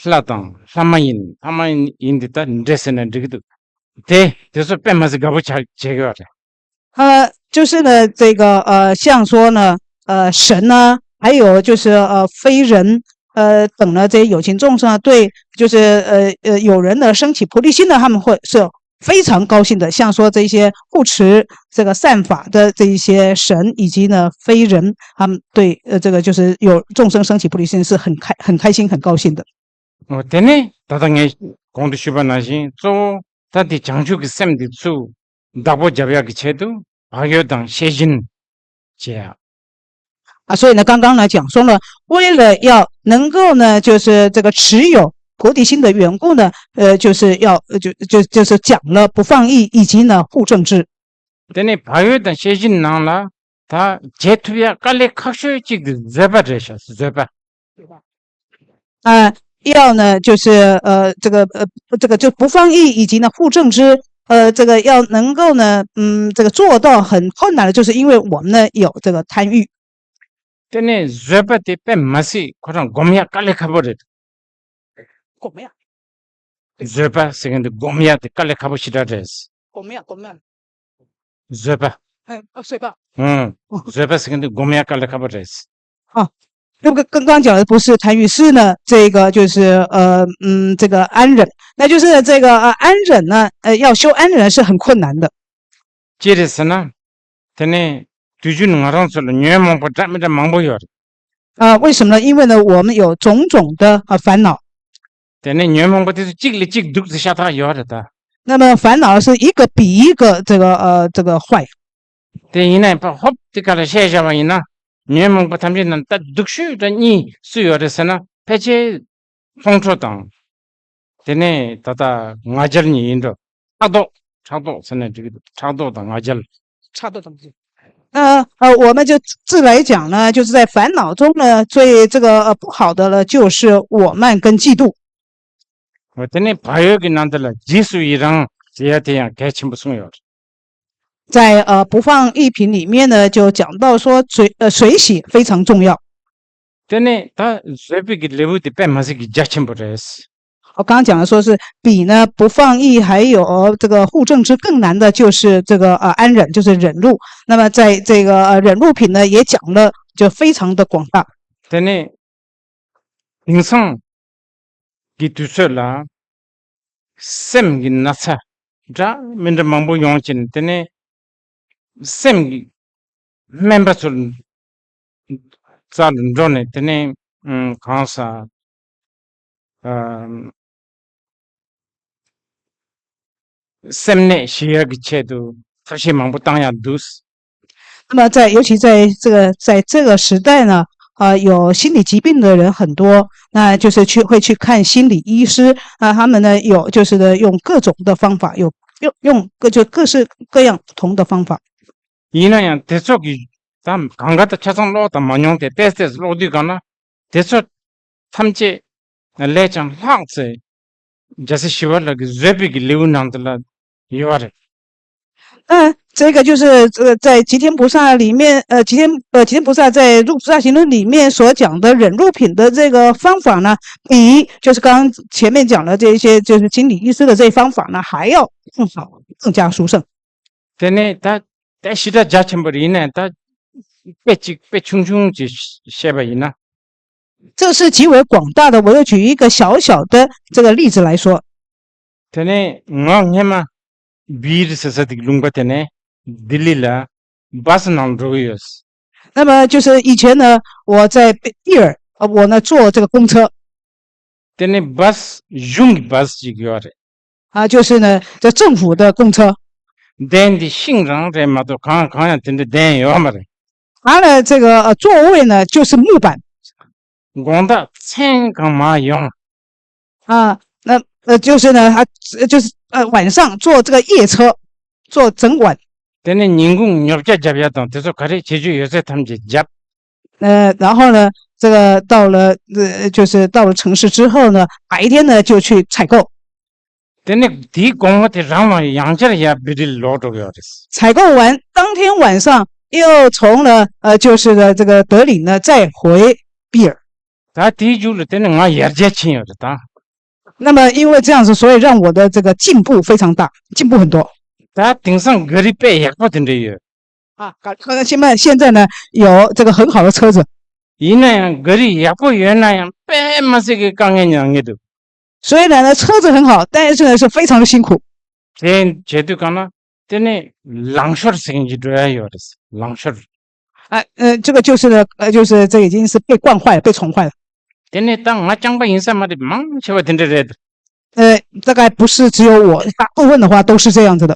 ལྷ་དང་ལྷ་མ་ཡིན། ལྷ་མ་ཡིན་ཡིན་འདི་ད་འདྲེ་ཟེར་ན་འགྲིག་གི་འདུག་དེ་དེ་ཚོ་དཔེ་མ་སྲིད་དགའ་པོ་ཆགས་བྱེད་ཀྱི་ཡོད་རེད། 呃，就是呢，这个呃，像说呢，呃，神呢，还有就是呃，非人，呃，等呢这些有情众生啊，对，就是呃呃，有人呢升起菩提心呢，他们会是非常高兴的。像说这些护持这个善法的这一些神以及呢非人，他们对呃这个就是有众生升起菩提心是很开很开心很高兴的。 འོ་དེ་ནས་ད་ལྟ་ངས་གོང་དུ་ཞུས་པ་ནང་བཞིན་གཙོ་བོ་ད་དེ་བྱང་ཆུབ་ཀྱི་སེམས་དེ་ཚུར་བདག་པོ་རྒྱབ་ཡག་གི་ཆེད་དུ་བག་ཡོད་དང་ཤེས་བཞིན་བྱེད་ཡག 啊，所以呢，刚刚呢讲说呢，为了要能够呢，就是这个持有菩提心的缘故呢，呃，就是要就就就是讲了不放逸以及呢护正知。 དེ་ནས་བག་ཡོད་དང་ཤེས་བཞིན་ནང་ལ་ད་བྱེད་ཐུབ་ཡ་དཀའ་ལས་ཁག་ཤོས་གཅིག་དེ་བཟོད་པ་རེད་ཤག་བཟོད་པ། 啊，要呢，就是呃，这个呃，这个就不放逸，以及呢，护正知，呃，这个要能够呢，嗯，这个做到很困难的，就是因为我们呢有这个贪欲。 དེ་ནས་བཟོད་པ་དེ་དཔེ་མ་སྲིད་ཁོ་རང་སྒོམ་ཡ་དཀའ་ལས་ཁག་པོ་རེད། 我们呀， བཟོད་པ་ཟེར་མཁན་དེ་སྒོམ་ཡ་དེ་དཀའ་ལས་ཁག་པོ་ཞེ་དྲག་རེད། 我们呀，我们呀， བཟོད་པ། 哎，哦，水吧， ཨང་། བཟོད་པ་ཟེར་མཁན་དེ་སྒོམ་ཡ་དཀའ་ལས་ཁག་པོ་རེད། 这个刚刚讲的不是贪欲，是呢，这个就是呃，嗯，这个安忍，那就是这个呃，安忍呢，呃，要修安忍是很困难的。 ཅི་རེད་ཟེར་ན། དེ་ནས་དུས་རྒྱུན་ང་རང་ཚོ་ལ་ཉོན་མོངས་པ་འདྲ་མི་འདྲ་མང་པོ་ཡོད་རེད། 啊，为什么呢？因为呢，我们有种种的啊烦恼。 དེ་ནས་ཉོན་མོངས་པ་དེ་ཚོ་གཅིག་ལས་གཅིག་སྡུག་ཙམ་ཤ་སྟག་ཡོད་རེད་ད། 那么烦恼是一个比一个这个呃这个坏。 དེ་ཡིན་ན་ཡང་ཕར་ཧོབ་དེ་ག་ལ་བཤད་བཞག་པ་ཡིན་ན། ཉོན་མོངས་པ་ཐམས་ཅད་ནང་ད་སྡུག་ཤོས་དང་གཉིས་སུ་ཡོད་རེད་ཟེར་ན། ཕལ་ཆེར་ཁོང་ཁྲོ་དང་། དེ་ནས་ད་ལྟ་ང་རྒྱལ་གཉིས་ཡིན་འགྲོ། ཕྲག་དོག་ཕྲག་དོག་ཟེར་ན་འགྲིག་གི་འདུག་ཕྲག་དོག་དང་ང་རྒྱལ། 差不多怎么讲？那呃，我们就自来讲呢，就是在烦恼中呢，最这个呃不好的呢，就是我慢跟嫉妒。 འོ་དེ་ནས་བག་ཡོད་ཀྱི་ནང་དུ་ལ་རྗེས་སུ་ཡི་རང་ཟེར་ཡ་དེ་ཡང་གལ་ཆེན་པོ་གསུངས་ཡོད་རེད། 在呃不放逸品里面呢，就讲到说随呃随喜非常重要。 དེ་ནས་ད་བཟོད་པའི་གི་ལེའུ་དེ་དཔེ་མ་སྲིད་ཀྱི་རྒྱ་ཆེན་པོ་རེད། 我刚刚讲的说是比呢不放逸还有这个护正知更难的，就是这个呃安忍，就是忍辱。那么在这个呃忍辱品呢，也讲了就非常的广大。 དེ་ནས་དེང་སང་གི་དུས་ཚོད་ལ་སེམས་ཀྱི་ན་ཚ་འདྲ་མི་འདྲ་མང་པོ་ཡོང་བྱས་ནས། དེ་ནས་སེམས་ཀྱི་སྨན་པ་ཚོ་རྩ་ལ་འགྲོ་ནས། དེ་ནས་ཨམ་གང་ཟག་ཨམ་སེམས་ནད་ཞི་ཡག་གི་ཆེད་དུ་ཐབས་ཤེས་མང་པོ་བཏང་ཡག་འདུག 那么在尤其在这个在这个时代呢，啊、有心理疾病的人很多，那就是去会去看心理医师。那他们呢有就是呢用各种的方法，有用用各就各式各样不同的方法。 ཡིན་ན་ཡང་དེ་ཚོ་གི་ད་གང་ག་ད་ཆ་ཚང་ཀློག་དང་མ་མྱོང་དེ་ཏོག་ཙམ་ཀློག་དུས་གང་ན། དེ་ཚོ་ཐམས་ཅད་ལས་ཀྱང་ལྷག་ཚེ་རྒྱལ་སྲས་ཞི་བ་ལྷ་གི་བཟོད་པའི་གི་ལེའུ་ནང་དུ་ལ་ཡོད་རེད། 嗯，这个就是这个在吉天菩萨里面，呃，吉天呃吉天菩萨在入菩萨行论里面所讲的忍辱品的这个方法呢，比就是刚刚前面讲的这些就是心理医师的这些方法呢还要更好，更加殊胜。 དེ་ནས་ད་ད་ཞེ་དྲག་རྒྱ་ཆེན་པོ་རེད། ཡིན་ནའང་ད་དཔེ་གཅིག་དཔེ་ཆུང་ཆུང་ཅིག་བཤད་པ་ཡིན་ན། 这是极为广大的，我就举一个小小的这个例子来说。 དེ་ནས་ང་སྔས་མ་བིར་ཟེར་ས་དེ་གི་ལུང་པ་དེ་ནས་ལྡི་ལི་ལ་བཱ་སི་ནང་འགྲོ་གི་ཡོད། 那么就是以前呢，我在毕尔，呃，我呢坐这个公车， དེ་ནས་བཱ་སི་གཞུང་གི་བཱ་སི་ཅིག་ཡོད་རེད། 啊，就是呢，这政府的公车。 གདན་འདི་ཤིང་རང་རེད་མ་གཏོགས་གང་གང་ཡང་དེ་འདྲ་གདན་ཡོད་མ་རེད། 它呢，这个呃座位呢就是木板， དགོང་དག་མཚན་གང་མར་ཡོང་啊，那呃就是呢，它呃就是呃晚上坐这个夜车，坐整晚。 དེ་ནས་ཉིན་གུང་ཉོ་ཆ་རྒྱབ་ཡ་དང་དེ་ཚོ་ག་རེ་བྱེད་རྒྱུ་ཡོད་ཚད་ཐམས་ཅད་རྒྱབ། 呃，然后呢，这个到了呃就是到了城市之后呢，白天呢就去采购。 དེ་ནས་དེའི་དགོང་མོ་དེ་རང་ལ་ཡང་བསྐྱར་ཡར་བི་ལི་ལོག་འགྲོ་གི་ཡོད་རེད། 采购完，当天晚上又从了呃就是呢这个德里呢再回毕尔。 ད་དེའི་མཇུག་ལ་དེ་ནས་ང་ཡར་རྒྱས་ཕྱིན་ཡོད་རེད་ད། 那么因为这样子，所以让我的这个进步非常大，进步很多。 ད་དེང་སང་ག་རི་དཔེ་ཡག་པོ་དེ་འདྲ་ཡོད། 啊，感呃现在现在呢有这个很好的车子， ཡིན་ན་ཡང་ག་རི་ཡག་པོ་ཡོད་ན་ཡང་དཔེ་མ་སྲིད་ཀྱི་དཀའ་ངལ་མྱངས་ཀྱི་འདུག 虽然呢车子很好，但是呢是非常的辛苦。 དེ་བྱེད་དུས་གང་ན་དེ་ནས་ལང་ཤོར་ཟེར་མཁན་ཅིག་འགྲོ་ཡ་ཡོད་རེད། ལང་ཤོར། 哎，呃，这个就是呢，呃，就是这已经是被惯坏了，被宠坏了。 དེ་ནས་ད་ང་རྐྱང་པ་ཡིན་ས་མ་རེད། མང་ཆེ་བ་དེ་འདྲ་རེད། 呃，大概不是只有我，大部分的话都是这样子的。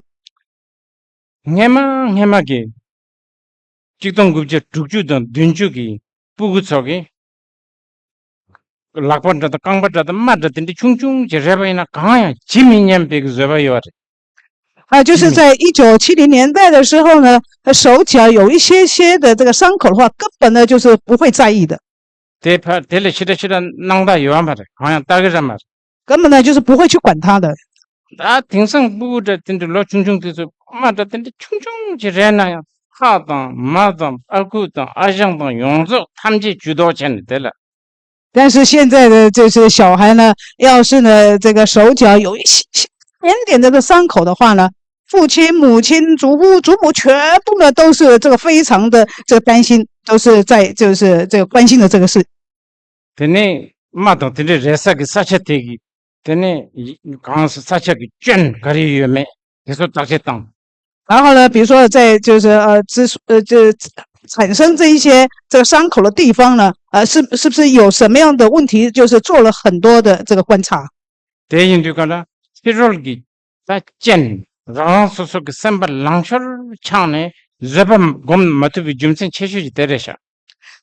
སྔས་མ་སྔས་མ་གི་ གཅིག་སྟོང་དགུ་བརྒྱ་དྲུག་ཅུ་དང་བདུན་ཅུ་གི་སྤུ་གུ་ཚོ་གི་ལག་པ་འདྲ་དང་རྐང་པ་འདྲ་དང་རྨ་འདྲ་དེ་འདྲ་ཆུང་ཆུང་ཅིག་རལ་པ་ཡིན་ན་གང་ཡང་བྱེད་མི་ཉན་པའི་གི་བཟོད་པ་ཡོད་རེད། 啊，就是在一九七零年代的时候呢，呃手脚有一些些的这个伤口的话，根本呢就是不会在意的。 དེ་ཕར་དེ་ལས་ཕྱི་དྲ་ཕྱི་དྲ་སྣང་དག་ཡོད་མ་རེད། གང་ཡང་ལྟ་གི་ར་མ་རེད། 根本呢就是不会去管它的。 ད་དེང་སང་སྤུ་གུ་འདྲ་དེ་འདྲ་ལོ་ཆུང་ཆུང་དེ་ཚོ་རྨ་འདྲ་དེ་འདྲ་ཆུང་ཆུང་ཅིག་རལ་ན་ཡང་ཁ་དང་མ་དང་ཨ་ཁུ་དང་ཨ་ཞང་དང་ཡོངས་རྫོགས་ཐམས་ཅད་ཇུས་གཏོགས་བྱས་ནས་དེ་ལ། 但是现在的这些小孩呢，要是呢这个手脚有一些些点点的这个伤口的话呢，父亲、母亲、祖父、祖母全部呢都是这个非常的这个担心，都是在就是这个关心的这个事。 དེ་ནས་རྨ་དང་དེ་འདྲའི་རལ་ས་གི་ས་ཆ་དེ་གི་དེ་ནས་གང་ས་ས་ཆ་གི་སྐྱོན་ག་རེ་ཡོད་མེད་དེ་ཚོ་བརྟག་དཔྱད་བཏང་། 然后呢，比如说在就是呃，之呃，这产生这一些这个伤口的地方呢，呃，是是不是有什么样的问题？就是做了很多的这个观察。 དེ་ཡིན་དུས་ག་ལ་ཕྱི་རོལ་གྱི་ད་རྐྱེན་རང་རང་སོ་སོ་གི་སེམས་པ་ལང་ཤོར་ཆགས་ནས་བཟོད་པ་སྒོམ་མ་ཐུབ་པའི་རྒྱུ་མཚན་ཆེ་ཤོས་ཀྱི་དེ་རེད་ཤག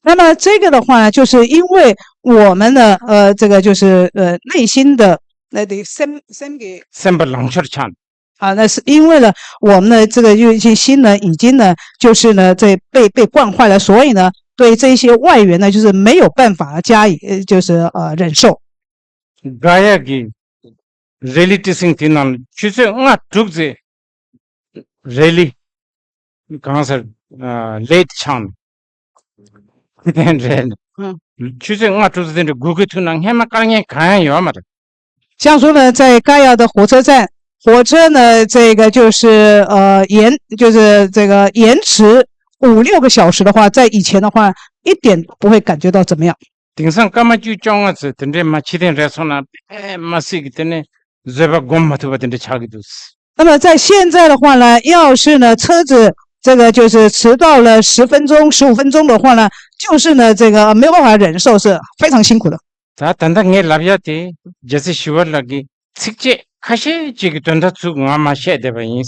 那么这个的话呢，就是因为我们呢，呃，这个就是呃内心的那得先先给 སེམས་པ་ལང་ཤོར་ཆགས། 啊，那是因为呢，我们的这个有一些心呢，已经呢，就是呢，在被被惯坏了，所以呢，对这些外援呢，就是没有办法加以呃，就是呃忍受。 ག་ཡ་གི་རེ་ལི་ཏི་སིང་དེ་ནང་ཆུ་ཚོད་ལྔ་དྲུག་ཙམ་རེ་ལི་གང་སར་ལེ་ཏི་ཆང་ནས་དེ་རེད། ཆུ་ཚོད་ལྔ་དྲུག་ཙམ་དེ་འདྲ་སྒུག་གི་ཐུག་ན་སྔན་མ་དཀའ་ངལ་གང་ཡང་ཡོད་མ་རེད། 像说呢，在盖亚的火车站，火车呢，这个就是呃延就是这个延迟五六个小时的话，在以前的话一点不会感觉到怎么样。 དེང་སང་སྐར་མ་བཅུ་བཅོ་ལྔ་ཙམ་དེ་འདྲའི་མ་ཕྱི་ཐེངས་རེ་སོང་ན་ཨེ་མ་སྲིད་ཀྱི་དེ་ནས་བཟོད་པ་སྒོམ་མ་ཐུབ་པ་དེ་འདྲ་ཆགས་ཀྱི་འདུག 那么在现在的话呢，要是呢车子这个就是迟到了十分钟、十五分钟的话呢，就是呢这个没有办法忍受，是非常辛苦的。 ད་ད་ལྟ་ངས་ལབ་ཡ་དེ་རྒྱལ་སྲས་ཞི་བ་ལྷ་གིས་ཚིགས་བཅད་ཁ་ཤས་ཅིག་གི་དོན་དག་ཚུགས་ངོ་མ་བཤད་བསྡད་པ་ཡིན།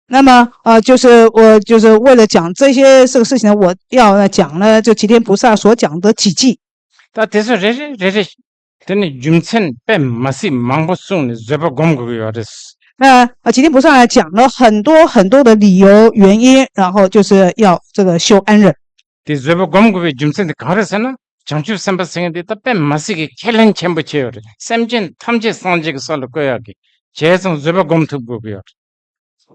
那么呃，就是我就是为了讲这些这个事情呢，我要呢讲呢，就齐天菩萨所讲的几句。 ད་དེ་ཚོ་རེ་རེ་རེ་རེ་དེ་ནི་རྒྱུ་མཚན་དཔེ་མ་སྲིད་མང་པོ་གསུངས་ནས་བཟོད་པ་སྒོམ་དགོས་ཀྱི་ཡོད་རེད། 那啊，齐天菩萨呢讲了很多很多的理由、原因，然后就是要这个修安忍。 དེ་བཟོད་པ་སྒོམ་དགོས་པའི་རྒྱུ་མཚན་དེ་གང་རེད་ཟེར་ན། བྱང་ཆུབ་སེམས་དཔའ་ཟེར་མཁན་དེ་ད་དཔེ་མ་སྲིད་ཀྱི་ཁས་ལེན་ཆེན་པོ་བྱས་ཡོད་རེད། སེམས་ཅན་ཐམས་ཅད་སངས་རྒྱས་ཀྱི་ས་ལ་བཀོད་ཡག་གི་བྱས་ཙང་བཟོད་པ་སྒོམ་ཐུབ་དགོས་ཀྱི་ཡོད་རེད།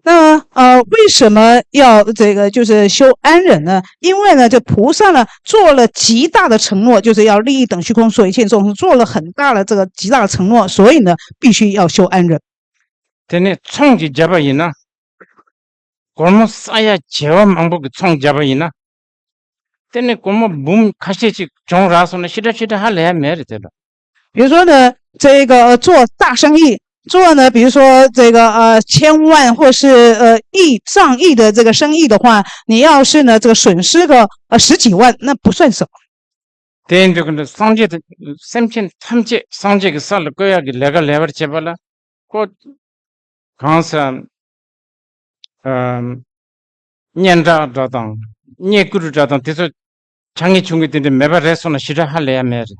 那呃，为什么要这个就是修安忍呢？因为呢，这菩萨呢做了极大的承诺，就是要利益等虚空所有一切众生，做了很大的这个极大的承诺，所以呢，必须要修安忍。 དེ་ནས་ཚོང་ཅིག་བརྒྱབ་པ་ཡིན་ན། སྒོར་མོ་ས་ཡ་བྱེ་བ་མང་པོ་གི་ཚོང་བརྒྱབ་པ་ཡིན་ན། དེ་ནས་སྒོར་མོ་འབུམ་ཁ་ཤས་ཅིག་གྱོང་རག་སོང་ན་ཤི་ཁྲ་ཤི་ཁྲ་ཧ་ལས་ཡ་མེད་རེད་དེ་ལ། 比如说呢，这个呃做大生意，做呢，比如说这个呃千万或是呃亿上亿的这个生意的话，你要是呢这个损失个呃十几万，那不算什么。 དེ་ཡིན་དུས་ཀྱི་སངས་རྒྱས་དང་སེམས་ཅན་ཐམས་ཅད་སངས་རྒྱས་ཀྱི་ས་ལ་བཀོད་ཡག་གི་ལས་ཀ་ལས་པར་བྱེད་པ་ལ་ཁོ་གང་ཟེར། སྙན་གྲགས་འདྲ་དང་རྙེད་བཀུར་འདྲ་དང་དེ་ཚོ་ཆ་ངེས་ཆུང་ངེས་དེ་འདྲ་མེད་པ་རེད་སོང་ན་ཞེ་དྲག་ཧ་ལས་ཡ་མེད་རེད།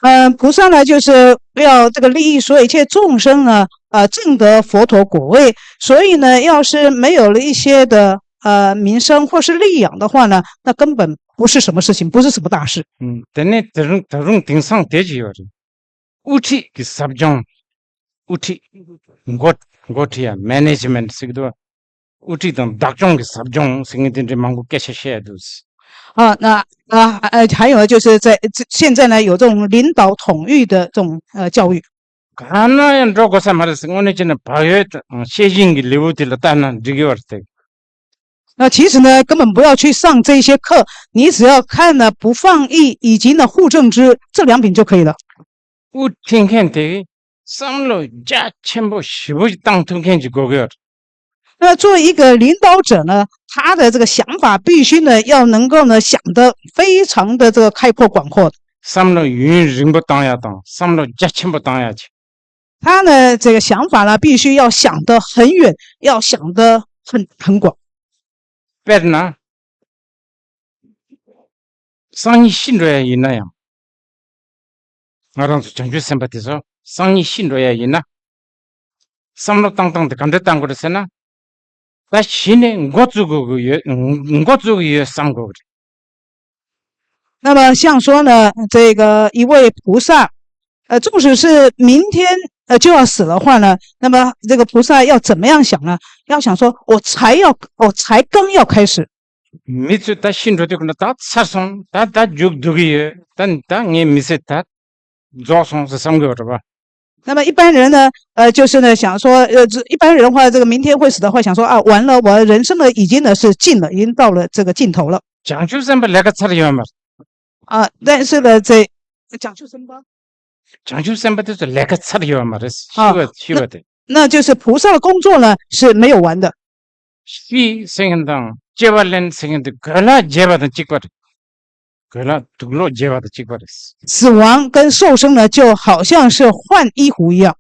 嗯，菩萨呢，就是要这个利益所有一切众生呢，呃，证得佛陀果位。所以呢，要是没有了一些的呃名声或是利养的话呢，那根本不是什么事情，不是什么大事。 ཨུམ། དེ་ནས་ད་རུང་ད་རུང་དེང་སང་དེ་ཅིག་ཡོད་རེད། དབུ་ཁྲིད་ཀྱི་ཟབ་སྦྱོང་། དབུ་ཁྲིད། འགོ་འགོ་ཁྲིད་ཡ་མེ་ནེ་ཇི་མེན་ཊི་ཟེར་གི་འདུག་དབུ་ཁྲིད་དང་བདག་སྐྱོང་གི་ཟབ་སྦྱོང་ཟེར་མཁན་དེ་འདྲའི་མང་པོ་སྐད་ཆ་བཤད་འདུག 啊，那啊呃，还有呢，就是在这现在呢，有这种领导统御的这种呃教育。 ག་ན་ཡང་འགྲོ་དགོས་ས་མ་རེད་ཟེར། དངོས་གནས་བྱས་ན་བག་ཡོད་དང་ཤེས་བཞིན་གྱི་ལེའུ་དེ་ལ་ལྟ་ན་འགྲིག་གི་བར་དེ། 那其实呢，根本不要去上这些课，你只要看呢不放逸以及呢护正知这两品就可以了。 དབུ་ཁྲིད་མཁན་དེ་བསམ་བློ་རྒྱ་ཆེན་པོ་ཞེ་པོ་ཞིག་བཏང་ཐུབ་མཁན་ཅིག་དགོས་ཀྱི་ཡོད། 那做一个领导者呢，他的这个想法必须呢要能够呢想得非常的这个开阔广阔。 བསམ་བློ་ཡུན་རིང་པོ་བཏང་ཡ་དང་བསམ་བློ་རྒྱ་ཆེན་པོ་བཏང་ཡ་ཅིག 他呢这个想法呢必须要想得很远，要想得很很广。 དཔེར་ན། སང་ཉིན་ཤི་འགྲོ་ཡ་ཡིན་ན་ཡང་། ང་རང་ཚོ་བྱང་ཆུབ་སེམས་དཔའ་དེ་ཚོ་སང་ཉིན་ཤི་འགྲོ་ཡ་ཡིན་ན། བསམ་བློ་བཏང་སྟངས་དེ་ག་འདྲ་བཏང་དགོས་རེད་ཟེར་ན། ད་གཞི་ནས་འགོ་བཙུགས་དགོས་ཀྱི་ཡོད། འགོ་བཙུགས་ཀྱི་ཡོད་བསམ་དགོས་ཀྱི་རེད། 那么像说呢，这个一位菩萨，呃，纵使是明天呃就要死的话呢，那么这个菩萨要怎么样想呢？要想说，我才要，我才刚要开始。 མི་ཚོས་ད་ཤི་འགྲོ་དུས་ཀྱི་ད་ཚར་སོང་། ད་ད་མཇུག་བསྡུ་གི་ཡོད། ད་ད་ངའི་མི་ཚེ་ད་རྫོགས་སོང་ཟེར་བསམ་གི་ཡོད་རེད་པ། 那么一般人呢，呃，就是呢，想说，呃，这一般人的话，这个明天会死的话，想说啊，完了，我人生的已经呢是尽了，已经到了这个尽头了。 བྱང་ཆུབ་སེམས་དཔའ་ལས་ཀ་ཚར་ཡོད་མ་རེད། 啊，但是呢，这 བྱང་ཆུབ་སེམས་དཔའ། བྱང་ཆུབ་སེམས་དཔའ་དེ་ཚོ་ལས་ཀ་ཚར་ཡོད་མ་རེད། ཤི་བ་ཤི་བ་དེ། 那就是菩萨的工作呢是没有完的。 ཤི་ཟེར་མཁན་དང་སྐྱེ་བ་ལེན་ཟེར་མཁན་དེ་གོས་ལག་རྒྱས་པ་དང་གཅིག་པ་རེད། གོས་ལག་དུག་ལོག་རྒྱས་པ་དང་གཅིག་པ་རེད། 死亡跟受生呢，就好像是换衣服一样。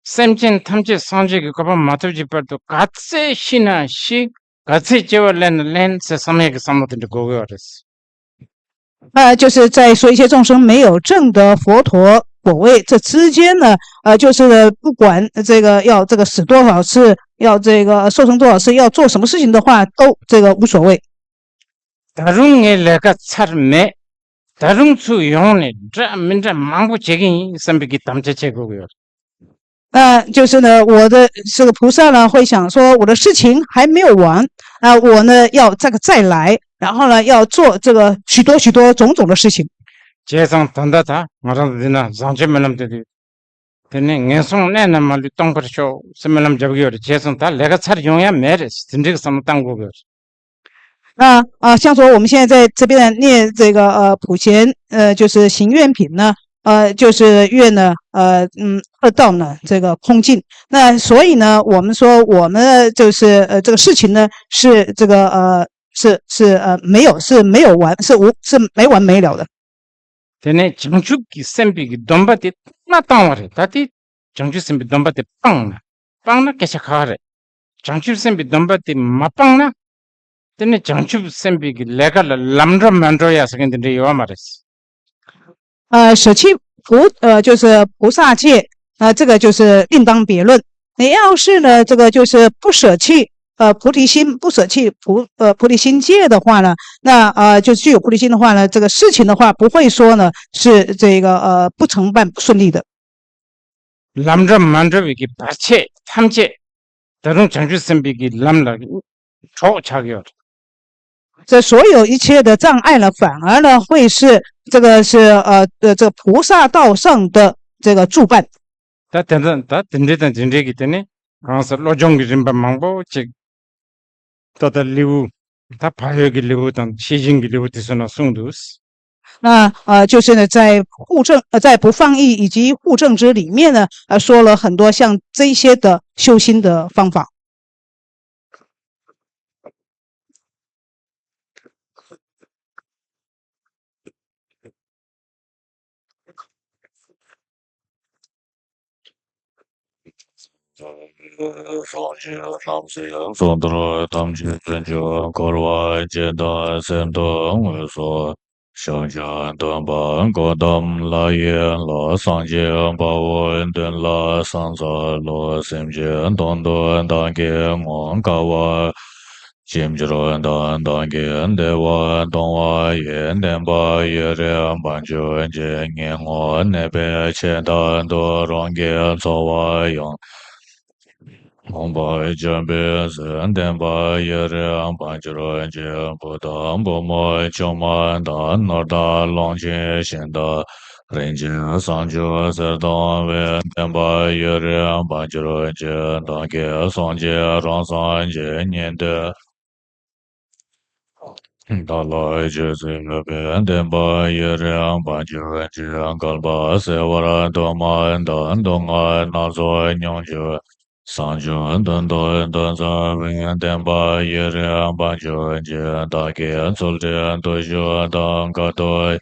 སེམས་ཅན་ཐམས་ཅད་སངས་རྒྱས་ཀྱི་གོ་འཕང་མ་ཐོབ་ཀྱི་བར་དུ་ག་ཚད་ཤི་ན་ཤི། ག་ཚད་སྐྱེ་བ་ལེན་ན་ལེན་ཟེར་བསམ་ཡས་ཀྱི་བསམ་བློ་དེ་འདྲ་དགོས་ཀྱི་ཡོད་རེད། 呃，就是在说一些众生没有证得佛陀果位，这之间呢，呃，就是不管这个要这个死多少次，要这个受生多少次，要做什么事情的话，都这个无所谓。 ད་རུང་ངའི་ལས་ཀ་ཚར་མེད། ད་རུང་ཚུར་ཡོང་ནས་འདྲ་མི་འདྲ་མང་པོ་བྱེད་ཀྱི་ཡིན་བསམ་པའི་གི་དམ་བཅའ་བྱེད་དགོས་ཀྱི་ཡོད། 那就是呢，我的这个菩萨呢，会想说，我的事情还没有完，啊，我呢要这个再来，然后呢要做这个许多许多种种的事情。 བྱས་ཙང་ད་ལྟ་ད་ང་རང་འདི་ན་བཟང་སྤྱོད་སྨོན་ལམ་འདེབས་དུས། དེ་ནས་ངན་སོང་གནས་རྣམས་མ་ལུས་སྟོངས་པར་ཤོག་ཟེར་སྨོན་ལམ་རྒྱབ་ཀྱི་ཡོད་རེད། བྱས་ཙང་ད་ལས་ཀ་ཚར་ཡོང་ཡ་མེད་རེད། དེ་འདྲའི་བསམ་བློ་བཏང་དགོས་ཀྱི་ཡོད་རེད། 啊啊，像说我们现在在这边念这个呃普贤呃就是行愿品呢，呃就是愿呢呃嗯二道呢这个空尽。那所以呢，我们说我们就是呃这个事情呢是这个呃是是呃没有是没有完是无是没完没了的。 དེ་ནས་བྱང་ཆུབ་ཀྱི་སེམས་དཔའི་གི་སྡོམ་པ་དེ་སྤངས་ན་བཏང་བ་རེད། ད་དེ་བྱང་ཆུབ་སེམས་དཔའི་སྡོམ་པ་དེ་སྤངས་ན། སྤངས་ན་སྐད་ཆ་ཁ་ཁ་རེད། བྱང་ཆུབ་སེམས་དཔའི་སྡོམ་པ་དེ་མ་སྤངས་ན། དེ་ནས་བྱང་ཆུབ་སེམས་དཔའི་གི་ལས་ཀ་ལ་ལམ་འགྲོ་མ་འགྲོ་ཡ་ཟེར་མཁན་དེ་འདྲ་ཡོད་མ་རེད། 呃，舍弃菩呃就是菩萨戒，呃，这个就是另当别论。你要是呢，这个就是不舍弃呃菩提心，不舍弃菩呃菩提心戒的话呢，那呃就是具有菩提心的话呢，这个事情的话不会说呢是这个呃不成办不顺利的。 ལམ་འགྲོ་མ་འགྲོ་བའི་གི་བར་ཆད་ཐམས་ཅད་ད་རུང་བྱང་ཆུབ་སེམས་དཔའི་གི་ལམ་ལ་གྲོགས་ཆགས་ཡོད། 这所有一切的障碍呢，反而呢会是这个是呃呃这个菩萨道上的这个助伴。 ད་དེ་འདྲ་ད་དེ་འདྲའི་དང་དེ་འདྲའི་གི་དེ་ནི་གང་ཟེར་བློ་སྦྱོང་གི་རིམ་པ་མང་པོ་ཅིག་ད་ད་ལེའུ། ད་བག་ཡོད་ཀྱི་ལེའུ་དང་ཤེས་བཞིན་གྱི་ལེའུ་དེ་ཚོ་ན་གསུངས་འདུག 那呃，就是呢，在护正呃，在不放逸以及护正之里面呢，呃，说了很多像这些的修心的方法。 སངས་རྒྱས་བསམ་གཟིགས་སུ་འགྲོ། ཐམས་ཅད་འཇོག་འཁོར་བ་ཇི་ལྟར་སེམས་དང་དངོས་སུ། བྱང་ཆུབ་སྟོན་པ་གོ་ཏམ་ལ་ཡིན་ལ། སངས་རྒྱས་དཔའ་བོས་མདུན་ལ་ཕྱག་འཚལ་ལོ། སེམས་ཅན་དོན་དུ་བདག་གིས་བསྔོ་དཀའ་བ། ཅིས་འགྱུར་བ་དང་བདག་གིས་བདེ་བ་སྟོང་བ་ཡི། བདེན་པ་ཡུན་རིང་བར་གྱུར་ཅིག་ངན་སྔོན་གནས་པའི་ཆོས་མཐར་ཐུག་རང་གི་འཚོ་བ་ཡང་། ལོངས་པར་སྤྱོད་པའི་ཚུལ། བདེན་པ་ཡུན་རིང་བར་གྱུར་ཅིག་བུ་དང་བུ་མོ་ཆུང་མ་དང་ནོར་དང་ལོངས་སྤྱོད་ཤིང་དང་རིན་ཆེན་བཟང་སྤྱོད་གསེར་དང་དབུས། བདེན་པ་ཡུན་རིང་བར་གྱུར་ཅིག་བདག་གིས་སངས་རྒྱས་རང་སངས་རྒྱས་ཉིད་དུ། བདག་ལ་སྤྱོད་ཚུལ་ཡོད་པས། བདེན་པ་ཡུན་རིང་བར་གྱུར་ཅིག་བསྐལ་པ་བསིལ་བར་དུ་མ་འདའ། སྡུག་བསྔལ་སྣ་ཚོགས་མྱོང་གྱུར། བྱང་ཆུབ་དོན་དུ་འདི་འཚོ་བས། བདེན་པ་ཡུན་རིང་བར་གྱུར་ཅིག་བདག་གིས་ཚུལ་ཁྲིམས་བརྟུལ་ཞུགས་དང་དཀའ་ཐུབ་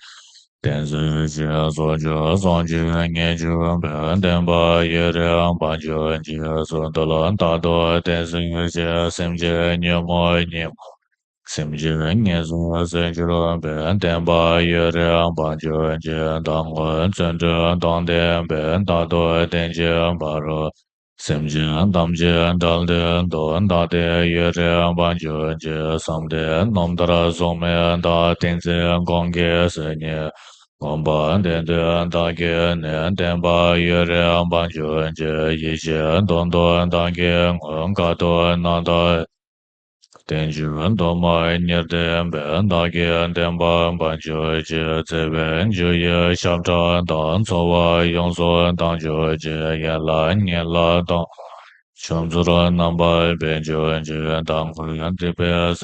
བསྟེན་ཚུལ་བཅས་སོགས་ཀྱི་བྱང་ཆུབ་ངེས་གྱུར་པས། བདེན་པ་ཡུན་རིང་བར་གྱུར་ཅིག་ཚུལ་འདི་ལ་བདག་ཏུ་བརྟེན་ཚུལ་བཅས་སེམས་ཅན་ཉོན་མོངས་ཉོན་མོངས་ སེམས་ཅན་ངན་སོང་གསོད་གྱུར་པའི། བསྟན་པ་ཡུན་རིང་འབར་གྱུར་ཅིག། བདག་སྔོན་བརྩོན་འགྲུས་དང་ལྡན་པས། རྟག་ཏུ་བསྟན་ཅིང་འབར་རོ། སེམས་ཅན་ཐམས་ཅད་བསྒྲལ་དོན་དུ། བདག་བསྟན་ཡུན་རིང་འབར་གྱུར་ཅིག། བསམ་གཏན་རྣམ་ཐར་སྲུང་མའི་བདག་བསྟན་འཛིན་གོང་གི་སྲས་ཉིད། ངོམས་པ་བདེན་དོན་བདག་གིས་ནི། བསྟན་པ་ཡུན་རིང་འབར་གྱུར་ཅིག། ཡེ་ཤེས་དོན་དུ་བདག་གིས་མངོན། དཀའ་ཐུབ་རྣམ་དག་བསྟན་བཅོས་དུ་མ་ཉེར་བསྟན་པས། བདག་གི་བསྟན་པ་འབར་གྱུར་ཅིག། བརྩེ་བའི་འཇུག་ཡུལ་ཞབས་ཁྲ་དང་། འཚོ་བ་ཡོངས་སུ་དག་གྱུར་ཅིག། ཡན་ལག་ཉིད་ལ་དང་། ཆོས་མཚུར་རྣམ་པར་འཕེལ་གྱུར་ཅིག། དང་པོའི་སྡིག་པའི་